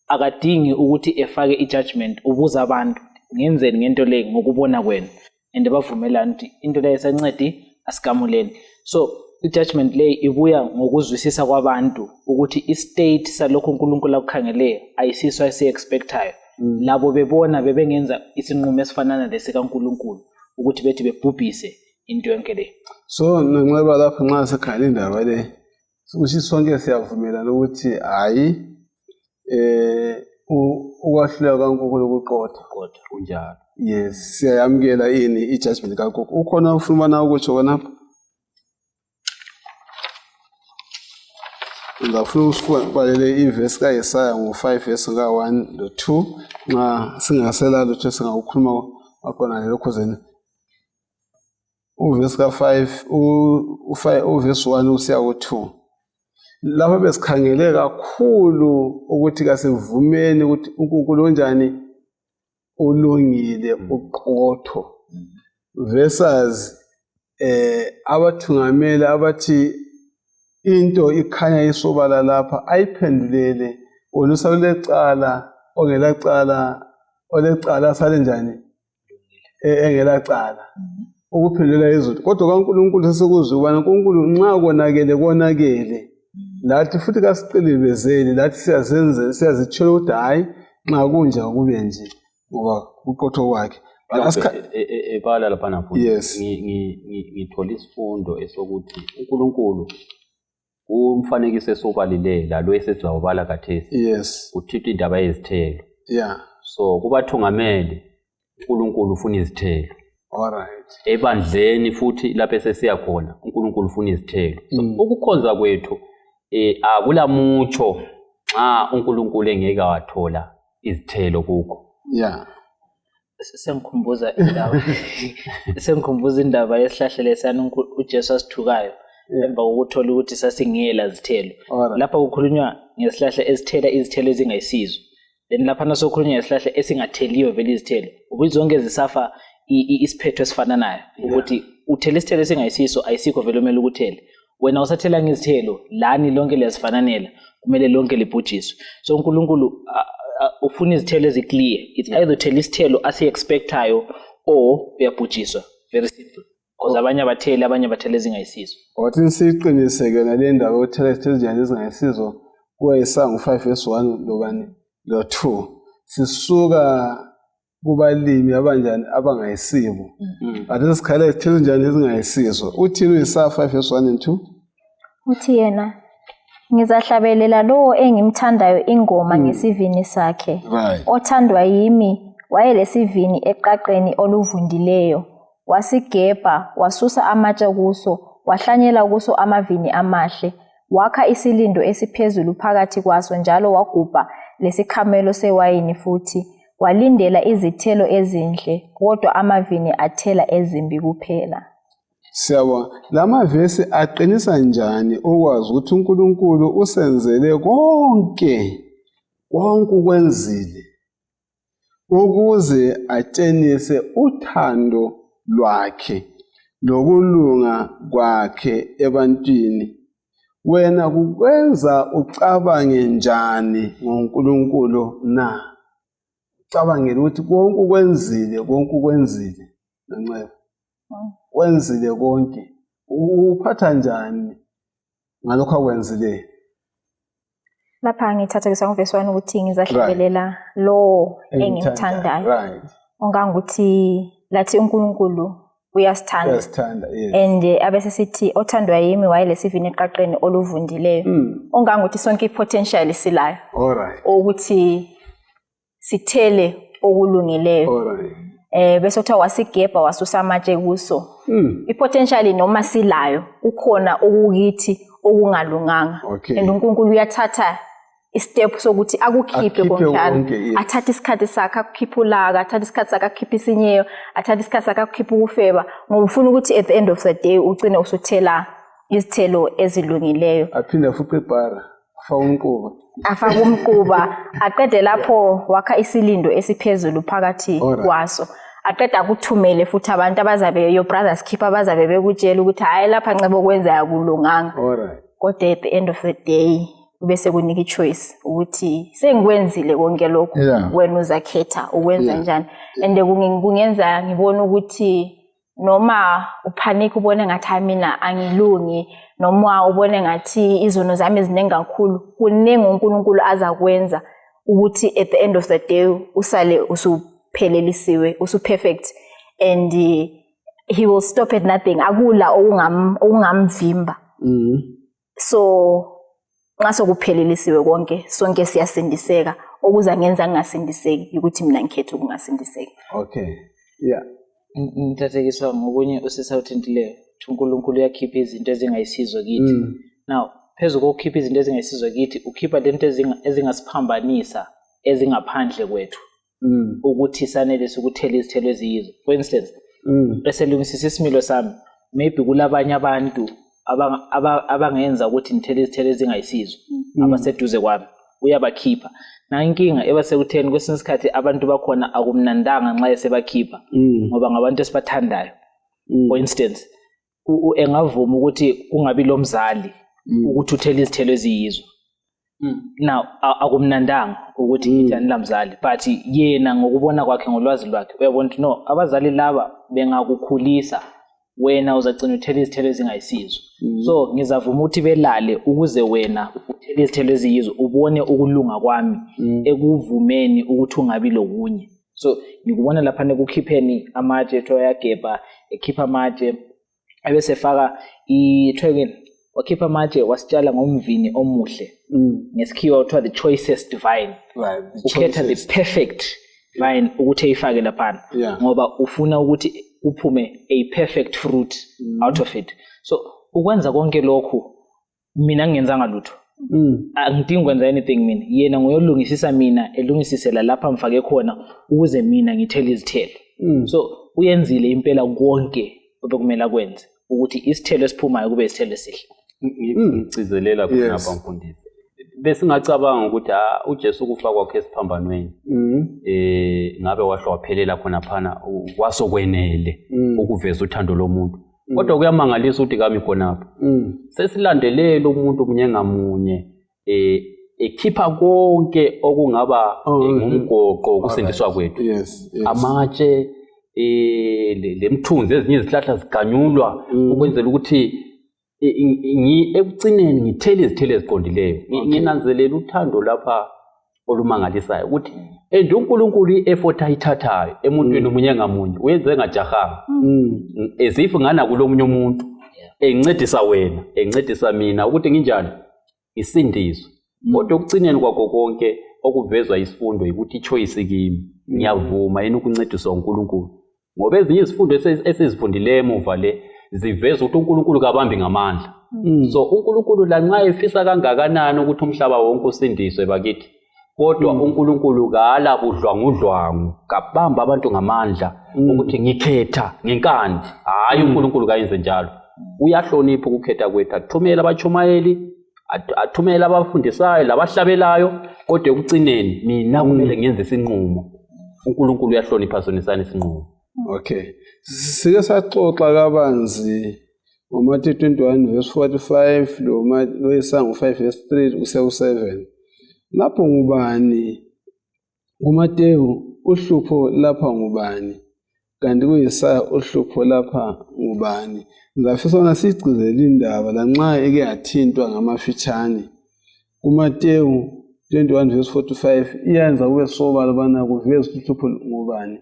akadingi ukuthi efake ijudgment, ubuza abantu ngenzeni ngento le ngokubona kwenu and bavumelana ukuthi into le esancedi asigamuleni. So ijudgment le ibuya ngokuzwisisa kwabantu ukuthi istate salokho uNkulunkulu akukhangele ayisiso ayisi-expectayo. Labo bebona bebengenza isinqumo esifanana lesikaNkulunkulu ukuthi bethi bebhubhise into yonke le. So nanxeba lapha nxa sekhala indaba le ukuthi sonke siyavumelana ukuthi hayi ukwahluleka kaNkulunkulu kuqotha kunjalo. Yes, siyayamukela ini ijudgment kaNkulunkulu. Ukhona ufuna ukutsho khonapha? Ngifuna usibalele iverse kaYesaya ngo5 verse ka1 no2 nxa singasela lutho singawukhuluma akhona lokho zeni. Uverse ka5 uverse 1 usiya ku2 lapho besikhangele kakhulu ukuthi kasivumeni ukuthi uNkulunkulu onjani ulungile uqotho versus abathungameli abathi into ikhanya isobala lapha ayiphendulele onusakulecala ongelacala olecala asale njani engelacala ukuphendulela izulu. Kodwa kaNkulunkulu sesikuzwe ubana uNkulunkulu nxa konakele lathi futhi kasiqilibezeli lathi siyazitshela ukuthi hayi nxa kunje kube nje ngoba uqotho kwakhe. Ebala lapha napho yes. ngithola isifundo esokuthi uNkulunkulu umfanekiso esubalilela lo esizawubala kathesi. Yes. Uthitha indaba yezithelo. Yeah. So kubathungameli uNkulunkulu ufuna izithelo. Alright. Ebandleni futhi lapho sesiya khona uNkulunkulu ufuna izithelo. So ukukhonza kwethu akula mucho xa uNkulunkulu engeke wathola izithelo kukho. Yeah. Sengikhumbuza indaba yesihlahla lesana uJesu asithukayo emva kokuthola ukuthi sasingela izithelo. Lapha kukhulunywa ngesihlahla esithela izithelo ezingayisizo. Then lapha nasokhulunywa ngesihlahla esingatheliyo vele izithelo. Ubizonke zisafa isiphetho esifana nayo ukuthi uthela isithelo esingayisiso ayisikho vele umele ukuthele. Wena usathela ngizithelo lani lonke liyazifananela kumele lonke libhujiswe. So uNkulunkulu ufuna izithelo eziclear. It's either uthela isithelo asi-expectayo or uyabhujiswa. Very simple. Because abanye abatheli abanye bathela ezingayisizo. Wathi siqiniseke nale ndaba yokuthela izithelo ezingayisizo kuyisangu 5:1 lobani lo 2. Sisuka kubalimi abanjani abangayisibo. Ade sikhala izithelo njani ezingayisizo. Uthini uyisa 5:1 and 2? Uthi yena ngizahlabelela lo engimthandayo ingoma ngesivini sakhe. Othandwa yimi wayelesivini eqaqeni oluvundileyo. Wasigebha wasusa amatshe kuso wahlanyela kuso amavini amahle. Wakha isilindo esiphezulu phakathi kwaso njalo wagubha lesikhamelo sewayini futhi. Walindela izithelo ezinhle kodwa amavini athela ezimbi kuphela. Siyabona lamavesi aqinisa njani okwazi ukuthi uNkulunkulu usenzele konke ukwenzile ukuze athenise uthando lwakhe lokulunga kwakhe ebantwini. Wena kukwenza ucabange njani ngoNkulunkulu na? Cabangela ukuthi konke ukwenzile Nceba. Wenzile konke. Uphatha njani ngalokho akwenzile? Lapha ngithatha kusangu verse 1 ukuthi ngizahlabelela lo engimthandayo. Onganguthi lathi uNkulunkulu uyasithanda. Yes. And abese sithi othandwa yimi wayelesivini eqaqeni oluvundileyo. Onganguthi sonke ipotential silayo. Alright. Ukuthi sithele okulungileyo. Alright. Bese kuthiwa wasigebha wasusa amatshe kuso. Ipotential noma silayo ukhona okukithi okungalunganga. And uNkulunkulu uyathatha istep sokuthi akukhiphe konjalo. Athatha isikhathi sakhe akukhipha ulaka, athatha isikhathi sakhe akukhipha isinyeyo, athatha isikhathi sakhe akukhipha ukufeba. Ngoba ufuna ukuthi at the end of the day ugcine usuthela izithelo ezilungileyo. Aphinde futhi ebhara afaka umquba aqede lapho wakha isilindo esiphezulu phakathi kwaso. Aqeda ukuthumele futhi abantu abazabe your brothers keep abazabe bekutshela ukuthi hayi lapha Nceba okwenza akulunganga. Kodwa at the end of the day bese kunika ichoice ukuthi sengikwenzile konke lokho wena uzakhetha ukwenza njani. And kungenza ngibona ukuthi noma upanic ubone ngathi mina angilungi noma ubone ngathi izono zami eziningi kakhulu kuningi uNkulunkulu azakwenza ukuthi at the end of the day usale usuphelelisiwe usuperfect and he will stop at nothing. Akula okungamvimba. So ngaso kuphelelisiwe konke sonke siyasindiseka okuza ngenza ngingasindiseki ukuthi mina ngikhethe ukungasindiseki. Okay. Yeah. Ngithathekiswa ngokunye usesawuthintileyo uNkulunkulu uyakhipha izinto ezingayisizo kithi. Now phezulu kokukhipha izinto ezingayisizo kithi ukhipha lento ezingasiphambanisa ezingaphandle kwethu ukuthi sanele ukuthela izithelo eziyizo. For instance eselungisisa isimilo sami maybe kulabanye abantu abangenza ukuthi ngithele izithelo ezingayisizo abaseduze kwami uyabakhipha. Na inkinga ebasekutheni kwesinye isikhathi abantu bakhona akumnandanga nxa esebakhipha ngoba ngabantu esibathandayo. For instance engavuma ukuthi kungabi lo mzali ukuthi uthele izithelo eziyizo. Now akumnandanga ukuthi ngithani lamzali but yena ngokubona kwakhe ngolwazi lwakhe uyabona ukuthi no abazali laba bengakukhulisa wena uzagcina uthela izithelo ezingayisizo. So ngizavuma ukuthi belale ukuze wena uthele izithelo eziyizo ubone ukulunga kwami ekuvumeni ukuthi ungabi lokunye. So ngikubona lapha nekukhipheni amatshe ethoyagebha ekhipha amatshe ebese faka wakhipha amatshe wasitshala ngomvini omuhle ngesikhiwa kuthiwa the choicest vine. Right, ukhetha the perfect vine ukuthi eyifake laphana ngoba ufuna ukuthi uphume a perfect fruit out of it. So ukwenza konke lokhu mina ngingenzanga lutho. Angidingi ukwenza anything mina. Yena ngoyolungisisa mina elungisisela lapha mfake khona ukuze mina ngithele izithelo. So uyenzile impela konke obekumele akwenze ukuthi isithelo esiphumayo kube isithelo esihle. Ngicizelela khona lapha mfundisi. Bese ngacabanga ukuthi uJesu kufa kwakhe esiphambanweni ngabe wahle waphelela khona phana wasokwenele ukuveza uthando lomuntu. Kodwa kuyamangalisa ukuthi kami khonapho sesilandelela umuntu munye ngamunye ekhipha konke okungaba ngumgoqo ukusindiswa kwethu. Amatshe lemthunzi ezinye izihlahla ziganyulwa ukwenzela ukuthi ekugcineni ngithele izithelo eziqondileyo. Nginanzelela uthando lapha olumangalisayo ukuthi uNkulunkulu i-effort ayithathayo emuntwini omunye ngamunye uyenze ngajahanga ezifu ngana kulomunye umuntu encedisa wena encedisa mina ukuthi nginjani isindiswe. Kodwa ekugcineni kwakho konke okuvezwa isifundo ukuthi ichoice kimi ngiyavuma yini ukuncediswa uNkulunkulu ngoba ezinye izifundo esizifundile emuva le ziveza ukuthi uNkulunkulu kabambi ngamandla. So uNkulunkulu lanxa efisa kangakanani ukuthi umhlaba wonke usindiswe bakithi kodwa uNkulunkulu kala budlwangudlwangu kabamba abantu ngamandla ukuthi ngikhetha ngenkani. Hayi uNkulunkulu kayenze njalo. Uyahlonipha ukukhetha kwethu. Athumela abachumayeli, athumela abafundisayo labahlabelayo kodwa ekugcineni mina kumele ngenze isinqumo. uNkulunkulu uyahlonipha sonisana isinqumo. Okay. Sike saxoxa kabanzi ngoMathewu 21 verse 45 lo Isango 5 verse 3 kusiya ku7. Lapho ngubani kuMathewu uhlupho lapha ngubani kanti kuYesaya uhlupho lapha ngubani? Ngizafisa bona sigcizele indaba lanxa eke yathintwa ngamafitshane. kuMathewu 21 verse 45 iyenza kube sobala bana kuveza uhlupho ngubani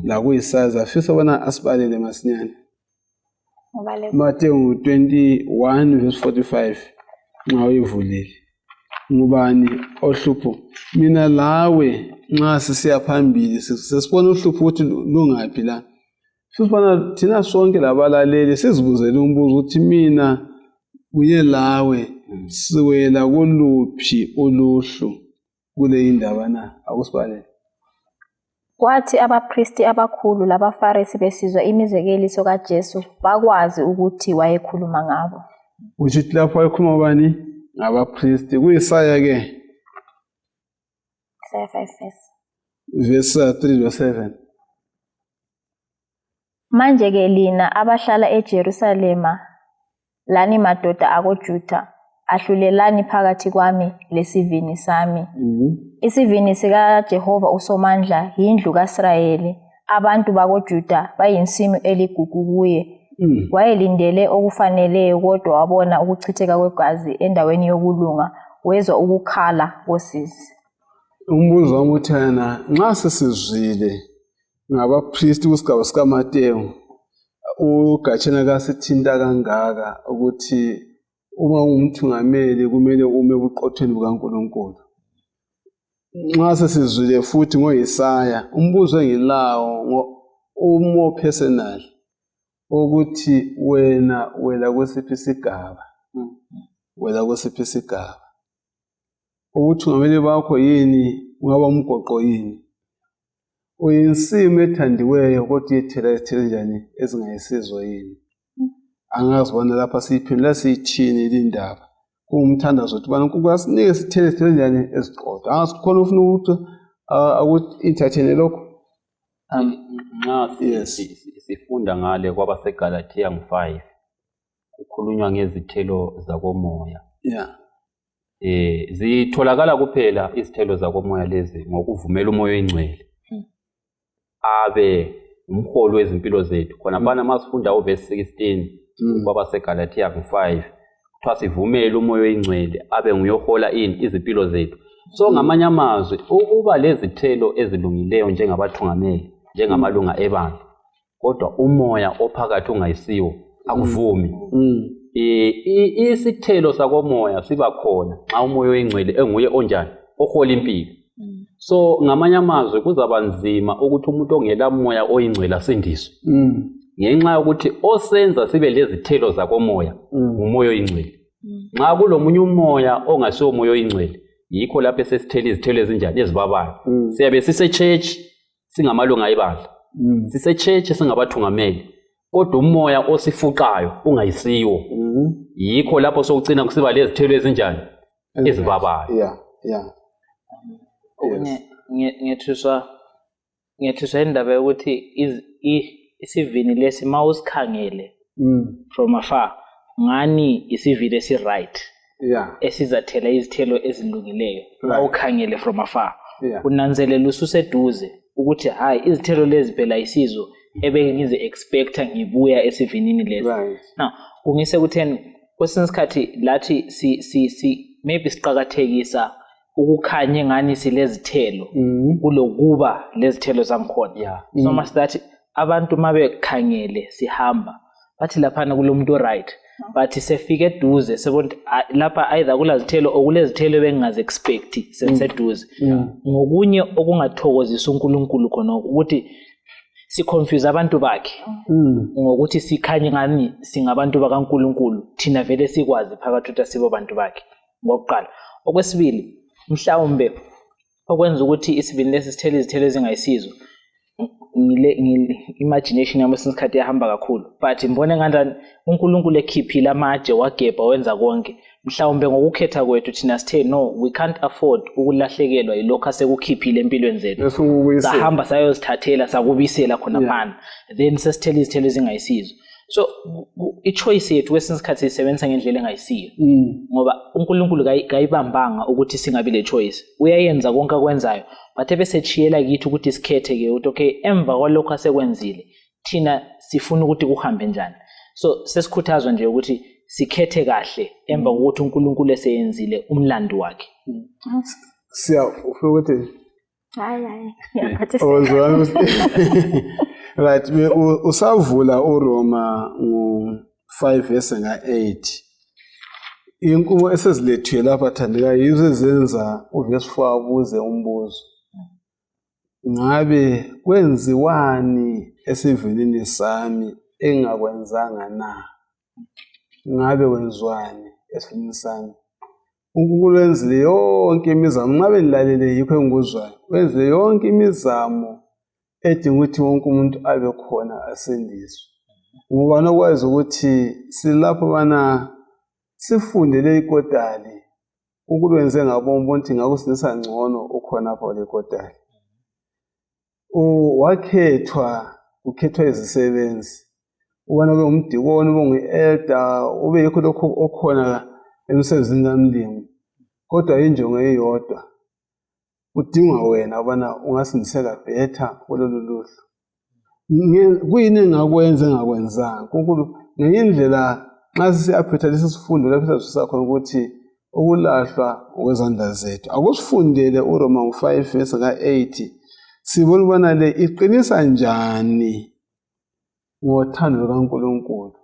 la kuYesaya. Zafisa bona asibalele masinyane. Mathewu 21 verse 45 nxa uyivulile ngubani ohlupho? Mina lawe nxa sisiya phambili sesibona uhlupho ukuthi lungaphi la. Sisibona thina sonke labalaleli sizibuzele umbuzo ukuthi mina kunye lawe siwela kuluphi uluhlu kule indaba na? Akusibalele. Kwathi abapristi abakhulu labaFarisi besizwa imizekeliso kaJesu bakwazi ukuthi wayekhuluma ngabo. Uthi lapho wayekhuluma bani? Abapristi. kuYesaya ke Isaiah 5 verse 3-7. Manje ke lina abahlala eJerusalema lani madoda akoJuda ahlulelani phakathi kwami lesivini sami. Isivini sikaJehova uSomandla yindlu kaIsrayeli. Abantu bakoJuda bayinsimi eligugu kuye. Wayelindele okufaneleyo kodwa wabona ukuchitheka kwegazi endaweni yokulunga, wezwa ukukhala kosizi. Umbuzo wami uthana nxa sesizwile ngabapristi kusigaba sikaMathewu ugatshana kasithinta kangaka ukuthi uma ungumthungameli kumele ume buqothweni bukaNkulunkulu. Nxa sesizwile futhi ngoYesaya umbuzo engilawo more personal ukuthi wena kwesiphi isigaba? Wena kwesiphi isigaba? Ubuthungameli bakho yini? Ungaba umgoqo yini? Uyinsimi ethandiweyo kodwa iyethela izithelo njani ezingayisizo yini? Angazibona lapha siyiphendula siyithini lindaba. Kungumthandazo ukuthi uNkulunkulu asinike isithelo izithelo njani eziqotho. Angasikhona ufuna ukuthi aku-entertain lokho. Nxa sifunda ngale kwabaseGalatia 5 kukhulunywa ngezithelo zakomoya. Zitholakala kuphela izithelo zakomoya lezi ngokuvumela umoya oyingcwele abe umholi wezimpilo zethu. Khona bana masifunda uverse 16 kwabaseGalatia 5 kuthiwa sivumele umoya oyingcwele abe nguyohola izimpilo zethu. So ngamanye amazwi ukuba lezithelo ezilungileyo njengabathungameli njengamalunga ebandla kodwa umoya ophakathi ungayisiwo akuvumi. isithelo sakomoya siba khona xa umoya oyingcwele enguye onjani ohola impilo. So ngamanye amazwi kuzaba nzima ukuthi umuntu ongela moya oyingcwele asindiswe. Ngenxa yokuthi osenza sibe lezithelo zakomoya umoya oyingcwele. Nxa kulomunye umoya ongasiwo umoya oyingcwele yikho lapho sesithela izithelo ezinjani ezibabayo. Siyabe sise-church singamalunga ebandla. Sise-church singabathungameli. Kodwa umoya osifuqayo ungayisiwo. Yikho lapho sokucina kusiba lezithelo ezinjani ezibabayo. ngiyethuswa indaba yokuthi isivini lesi mawusikhangele from afar ngani isivini esi-right esizathela izithelo ezilungileyo mawukhangele from afar. Unanzelela ususeduze ukuthi hayi izithelo lezi phela isizo ebengize expecta ngibuya esivinini lesi. Now kungise kutheni kwesinye isikhathi lathi maybe siqakathekisa ukukhanya ngani silezithelo kulokuba lezithelo zamkhona. So much that abantu mabekhangele sihamba bathi laphana kulomuntu right but sefike eduze sebona lapha either kulazithelo okulezithelo bengazi expect senseduze. Ngokunye okungathokozisa uNkulunkulu khona ukuthi siconfuse abantu bakhe ngokuthi sikhanye ngani singabantu bakaNkulunkulu thina vele sikwazi phakathi ukuthi sibo bantu bakhe ngokuqala. Okwesibili mhlawumbe okwenza ukuthi isibini lesi sithele izithelo ezingayisizo imagination yami sesikhathi yahamba kakhulu but mbone ngandani uNkulunkulu ekhiphile amatshe wagebha wenza konke. Mhlawumbe ngokukhetha kwethu thina sithe no we can't afford ukulahlekelwa yilokho asekukhiphile empilweni zethu sahamba sayozithathela sakubisela khona phana then sesithela izithelo ezingayisizo. So ichoice yethu kwesinye isikhathi sisebenzisa ngendlela engayisiyo ngoba uNkulunkulu kayibambanga ukuthi singabi le choice. Uyayenza konke akwenzayo but ebese chiyela kithi ukuthi sikhethe ke ukuthi okay emva kwalokho asekwenzile thina sifuna ukuthi kuhambe njani. So sesikhuthazwa nje ukuthi sikhethe kahle emva kokuthi uNkulunkulu eseyenzile umlando wakhe. Ufuna ukuthi hayi right usavula uRoma ngo5 verse nga8 inkumo esezilethwe lapha thandeka yizo ezenza uverse 4 abuze umbuzo ngabe kwenziwani esivinini sami engakwenzanga na. Ngabe kwenziwani esivinini sami uNkulunkulu wenzile yonke imizamo ngabe nilalele yikho engikuzwayo wenzile yonke imizamo edinga ukuthi wonke umuntu abe khona asindiswe. Ngoba nokwazi ukuthi silapho bana sifundele ikotali ukulwenze ngabombo ukuthi ngakusindisa ngcono ukhona apho le kotali. Ukhethwa izisebenzi ubona ke umdikoni ube ngu-elder ube yikho lokho okhona emsebenzini kamlimi kodwa injongo eyodwa udinga wena ubana ungasindiseka better kulolu luhlu. Kuyini engakwenza engakwenzanga uNkulunkulu ngenye indlela nxa siyaphetha lesi sifundo lapho sisakhona ukuthi ukulahlwa okwezandla zethu akusifundele uRoma 5 verse ka8 sibona ubana le iqinisa njani ngothando lukaNkulunkulu.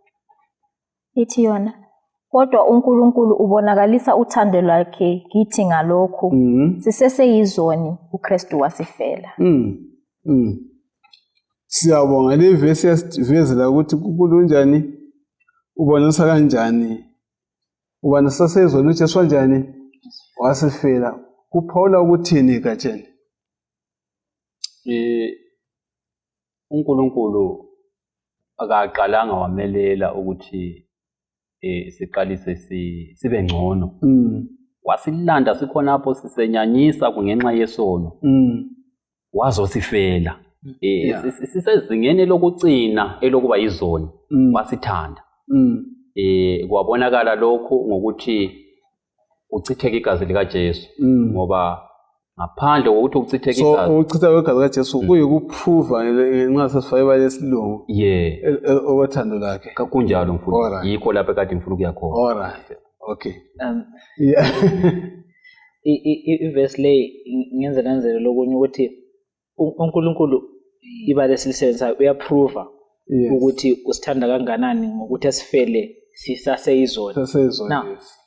Ithi yona kodwa uNkulunkulu ubonakalisa uthando lwakhe kithi ngalokho siseseyizoni uKristu wasifela. Siyabonga le verse yasivezela ukuthi kulunjani ubonisa kanjani ubana sasezoni uJesu kanjani wasifela. Kuphawula ukuthini katsheni? uNkulunkulu akaqalanga wamelela ukuthi siqalise sibe ngcono. Wasilanda sikhonapho sisenyanyisa kungenxa yesono. Wazosifela. Sisezingeni lokucina elokuba yizoni wasithanda. Kwabonakala lokho ngokuthi uchitheke igazi likaJesu ngoba ngaphandle kokuthi ukuchitheka igazi. So ukuchitheka kwegazi likaJesu kuyikuprova ngenxa sesifayiba lesilungu. Othando lakhe. Kunjalo mfowethu. Yikho lapha kade ngifuna ukuya khona. Alright. Okay. Iverse le ngenza kanzelo lokunye ukuthi uNkulunkulu ibale silisebenzayo uyaprova ukuthi usithanda kanganani ngokuthi asifele sisaseyizona. Now yes.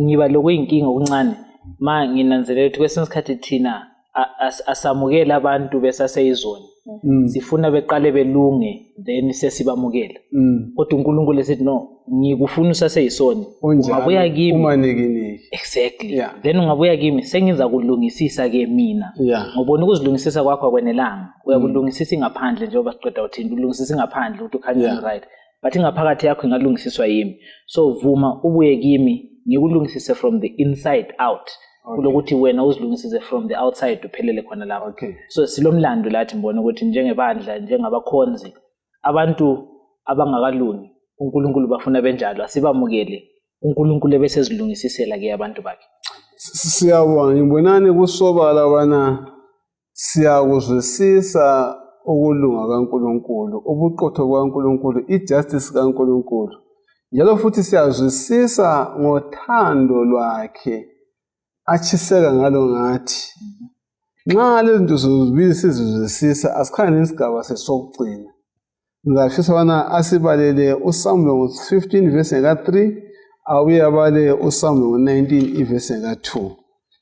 Ngiba lokuyinkinga okuncane ma nginanzelela ukuthi kwesinye isikhathi thina asamukela abantu besaseyizona. Sifuna beqale belunge then sesibamukela. Kodwa uNkulunkulu esithi no, ngikufuna usaseyisona. Ungabuya kimi umaniki. Exactly. Then ungabuya kimi sengiza kulungisisa ke mina. Ngobona ukuzilungisisa kwakho kwenelanga. Uyakulungisisa ingaphandle njengoba siqeda uthini ulungisisa ingaphandle ukuthi ukhanya right. But ingaphakathi yakho ingalungisiswa yimi. So vuma ubuye kimi ngikulungisise from the inside out. Kulokuthi wena uzilungisise from the outside uphelele khona lapho. So silomlando lathi ngibona ukuthi njengebandla njengabakhonzi abantu abangakalungi uNkulunkulu bafuna benjalo asibamukele uNkulunkulu bese zilungisisela ke abantu bakhe. Siyabonga ngibonani kusobala bana siyakuzwisisa ukulunga kaNkulunkulu, ubuqotho kaNkulunkulu, ijustice kaNkulunkulu. Njalo futhi siyazwisisa ngothando lwakhe achiseka ngalo ngathi. Nxa lezi zinto zozibili sizizwisisa asikhani isigaba sesokugcina. Ngizafisa bana asibalele uSamuel 15 verse 3 abuye abale uSamuel 19 verse 2.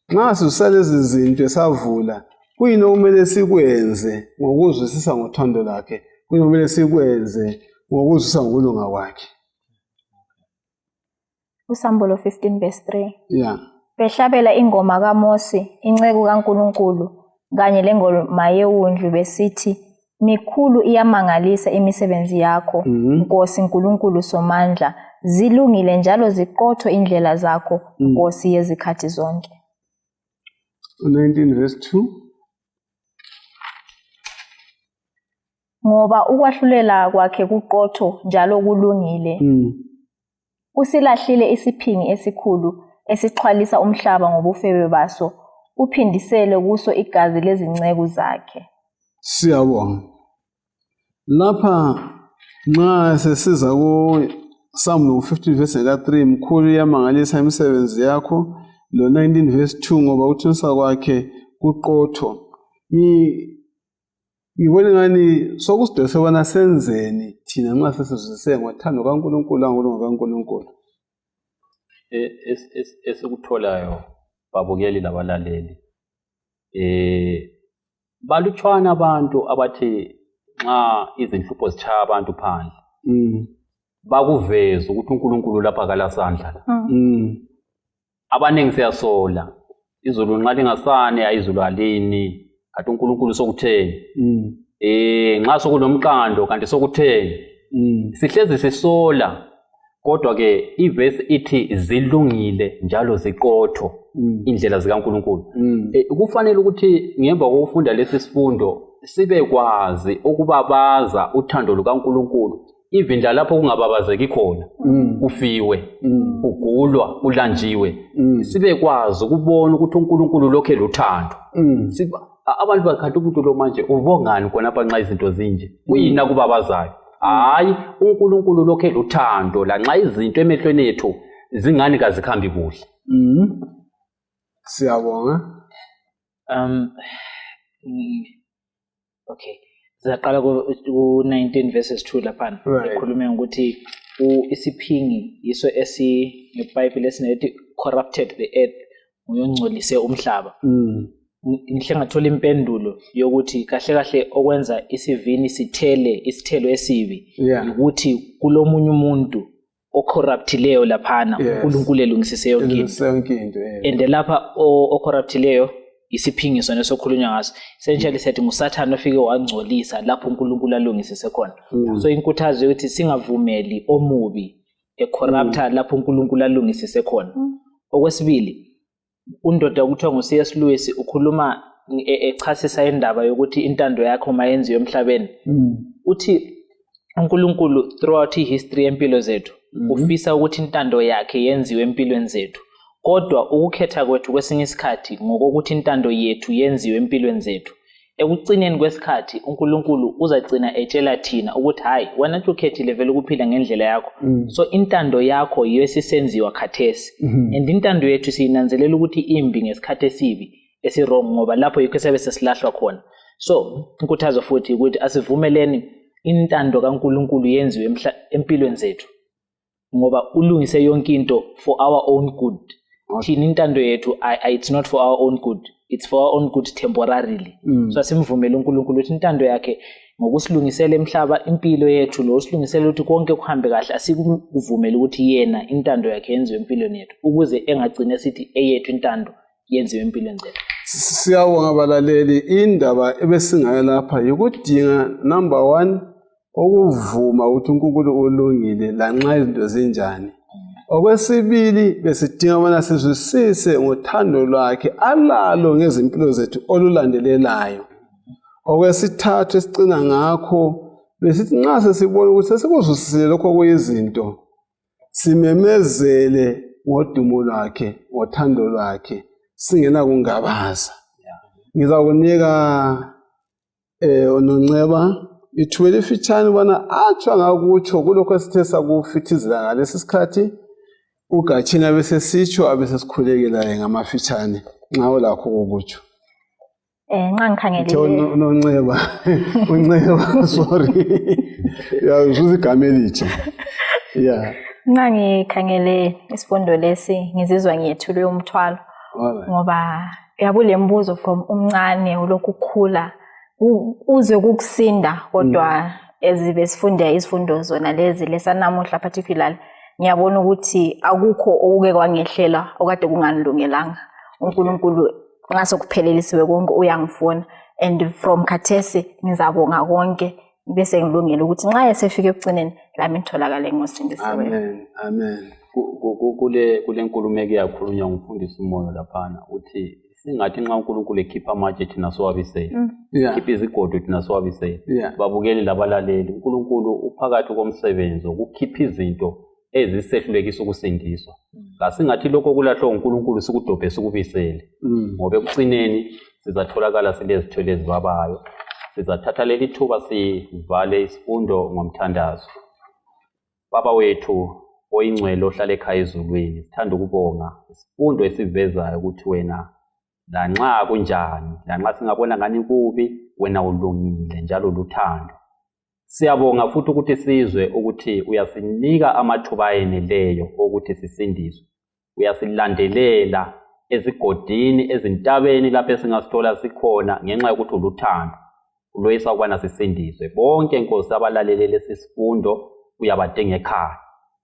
Nxa sisale lezi zinto esavula kuyini okumele sikwenze ngokuzwisisa ngothando lakhe, kuyini okumele sikwenze ngokuzwisisa ngokulunga kwakhe. uSamuel 15 verse 3. Behlabela ingoma kaMose inceku kaNkulunkulu kanye lengoma yeWundlu besithi mikhulu iyamangalisa imisebenzi yakho Nkosi Nkulunkulu Somandla, zilungile njalo ziqotho indlela zakho Nkosi yezikhathi zonke. 19 verse 2. Ngoba ukwahlulela kwakhe kuqotho njalo kulungile. Usilahlile isiphingi esikhulu esixhwalisa umhlaba ngobufebe baso, uphindisele kuso igazi lezinceke zakhe. Siyabonga. Lapha nxa sesiza ku Psalm 50 verse 3 mkhulu yamangalisa imisebenzi yakho, lo 19 verse 2 ngoba uthunisa kwakhe kuqotho. Ngibona ngani sokusidose bona senzeni thina nxa sesizwisise ngothando kaNkulunkulu angolunga kaNkulunkulu. Esikutholayo babukeli labalaleli balutshwana abantu abathi nxa izinhlupho zichaya abantu phandle bakuveza ukuthi uNkulunkulu lapha kalasandla. Abaningi siyasola izulu nxa lingasane ayizulu alini kanti uNkulunkulu sokutheni. Nxa sokunomqando kanti sokutheni. Sihlezi sisola kodwa ke iverse ithi zilungile njalo ziqotho indlela zikaNkulunkulu. Kufanele ukuthi ngemva kokufunda lesi sifundo sibe kwazi ukubabaza uthando lukaNkulunkulu even lapho kungababazeki khona, kufiwe, kugulwa, kulanjiwe. Sibe kwazi ukubona ukuthi uNkulunkulu lokhe luthando. Abantu bakhathi umuntu lo manje ubongani khona nxa izinto zinje, kuyina kubabazayo. Hayi, uNkulunkulu lokhe luthando lanxa izinto emehlweni ethu zingani kazikhambi kuhle. Siyabonga. Okay. Zaqala ku 19 verses 2 lapha. Ekhuluma ukuthi isiphingi yiso ngeBhayibheli esinethi corrupted the earth, uyongcolise umhlaba. Ngihle ngathola impendulo yokuthi kahle kahle okwenza isivini sithele isithelo esibi ukuthi kulomunye umuntu ocorruptileyo laphana uNkulunkulu elungisise yonke into. And lapha ocorruptileyo isiphingiso nesokhulunywa ngaso essentially sethi nguSathane ofike wangcolisa lapho uNkulunkulu alungisise khona. So inkuthazo ukuthi singavumeli omubi ecorrupta lapho uNkulunkulu alungisise khona. Okwesibili, undoda kuthiwa nguC.S. Lewis ukhuluma echasisa indaba yokuthi intando yakho mayenziwe emhlabeni. Uthi uNkulunkulu throughout history empilo zethu ufisa ukuthi intando yakhe yenziwe empilweni zethu. Kodwa ukukhetha kwethu kwesinye isikhathi ngokuthi intando yethu yenziwe empilweni zethu. Ekucineni kwesikhathi uNkulunkulu uzagcina etshela thina ukuthi hayi wena nje ukhethile vele ukuphila ngendlela yakho. So intando yakho yesisenziwa khathesi. And intando yethu siyinanzelela ukuthi imbi ngesikhathi esibi esirong ngoba lapho yikho sebe sesilahlwa khona. So inkuthazo futhi ukuthi asivumeleni intando kaNkulunkulu yenziwe empilweni zethu. ngoba ulungise yonke into for our own good. Thina intando yethu it's not for our own good, it's for our own good temporarily. So simvumela uNkulunkulu ukuthi intando yakhe ngokusilungisela emhlaba impilo yethu lo silungisela ukuthi konke kuhambe kahle, asikuvumela ukuthi yena intando yakhe yenziwe empilweni yethu ukuze engagcine sithi eyethu intando yenziwe empilweni zethu. Siyabonga abalaleli, indaba ebesingayo lapha yikudinga number 1 ukuvuma ukuthi uNkulunkulu ulungile lanxa izinto zinjani. Okwesibili besidinga bona sizwisise ngothando lwakhe alalo ngezimpilo zethu olulandelelayo. Okwesithathu esicina ngakho besithi nxa sesibona ukuthi sesikuzwisisile lokho kuyizinto, simemezele ngodumo lwakhe ngothando lwakhe singena kungabaza. Ngizakunika uNonceba ithuba elifitshane ubana atsho ngakutsho kulokho esithe sakufithizela ngalesi sikhathi, uGatsheni abese sitsho abese sikhulekela ngamafitshane nxa ulakho ukutsho. Nxa ngikhangelile uNonceba uNceba sorry yazuza igama elithi nxa ngikhangele isifundo lesi ngizizwa ngiyethulwe umthwalo ngoba yabule mbuzo from umncane ulokhu ukukhula uze ukukusinda kodwa ezibe sifunda izifundo zona lezi lesanamuhla particularly ngiyabona ukuthi akukho okuke kwangehlela okade kunganilungelanga. uNkulunkulu ngaso kuphelelisiwe konke uyangifuna, and from khathesi ngizabonga konke bese ngilungela ukuthi nxa esefike ekugcineni lami ngitholakale ngosindisiwe. Amen, amen. Kule nkulumeko yakhulunywa ngumfundisi umoyo laphana uthi singathi nxa uNkulunkulu ekhipha amatshe thina siwabisele, khipha izigodo thina siwabisele. Babukeli labalaleli, uNkulunkulu uphakathi komsebenzi ukukhipha izinto ezisehlulekisa ukusindiswa. Kasingathi lokho kulahlwa uNkulunkulu sikudobhe sikubisele, ngoba ekugcineni sizatholakala silezithelo ezibabayo. Sizathatha leli thuba sivale isifundo ngomthandazo. Baba wethu oyingcwele ohlala ekhaya ezulwini, sithanda ukubonga isifundo esivezayo ukuthi wena lanxa kunjani, lanxa singabona ngani kubi, wena ulungile njalo luthando. Siyabonga futhi ukuthi sizwe ukuthi uyasinika amathuba ayeneleyo ukuthi sisindiswe. Uyasilandelela ezigodini, ezintabeni lapho esingasithola sikhona ngenxa yokuthi uluthando. Uloyisa ukubana sisindiswe. Bonke Nkosi abalalele lesi sifundo uyabadinga ekhaya.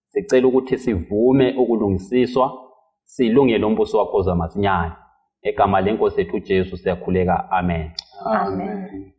Sicela ukuthi sivume ukulungisiswa, silungele umbuso wakho zamasinyane. Egama leNkosi yethu Jesu siyakhuleka. Amen. Amen.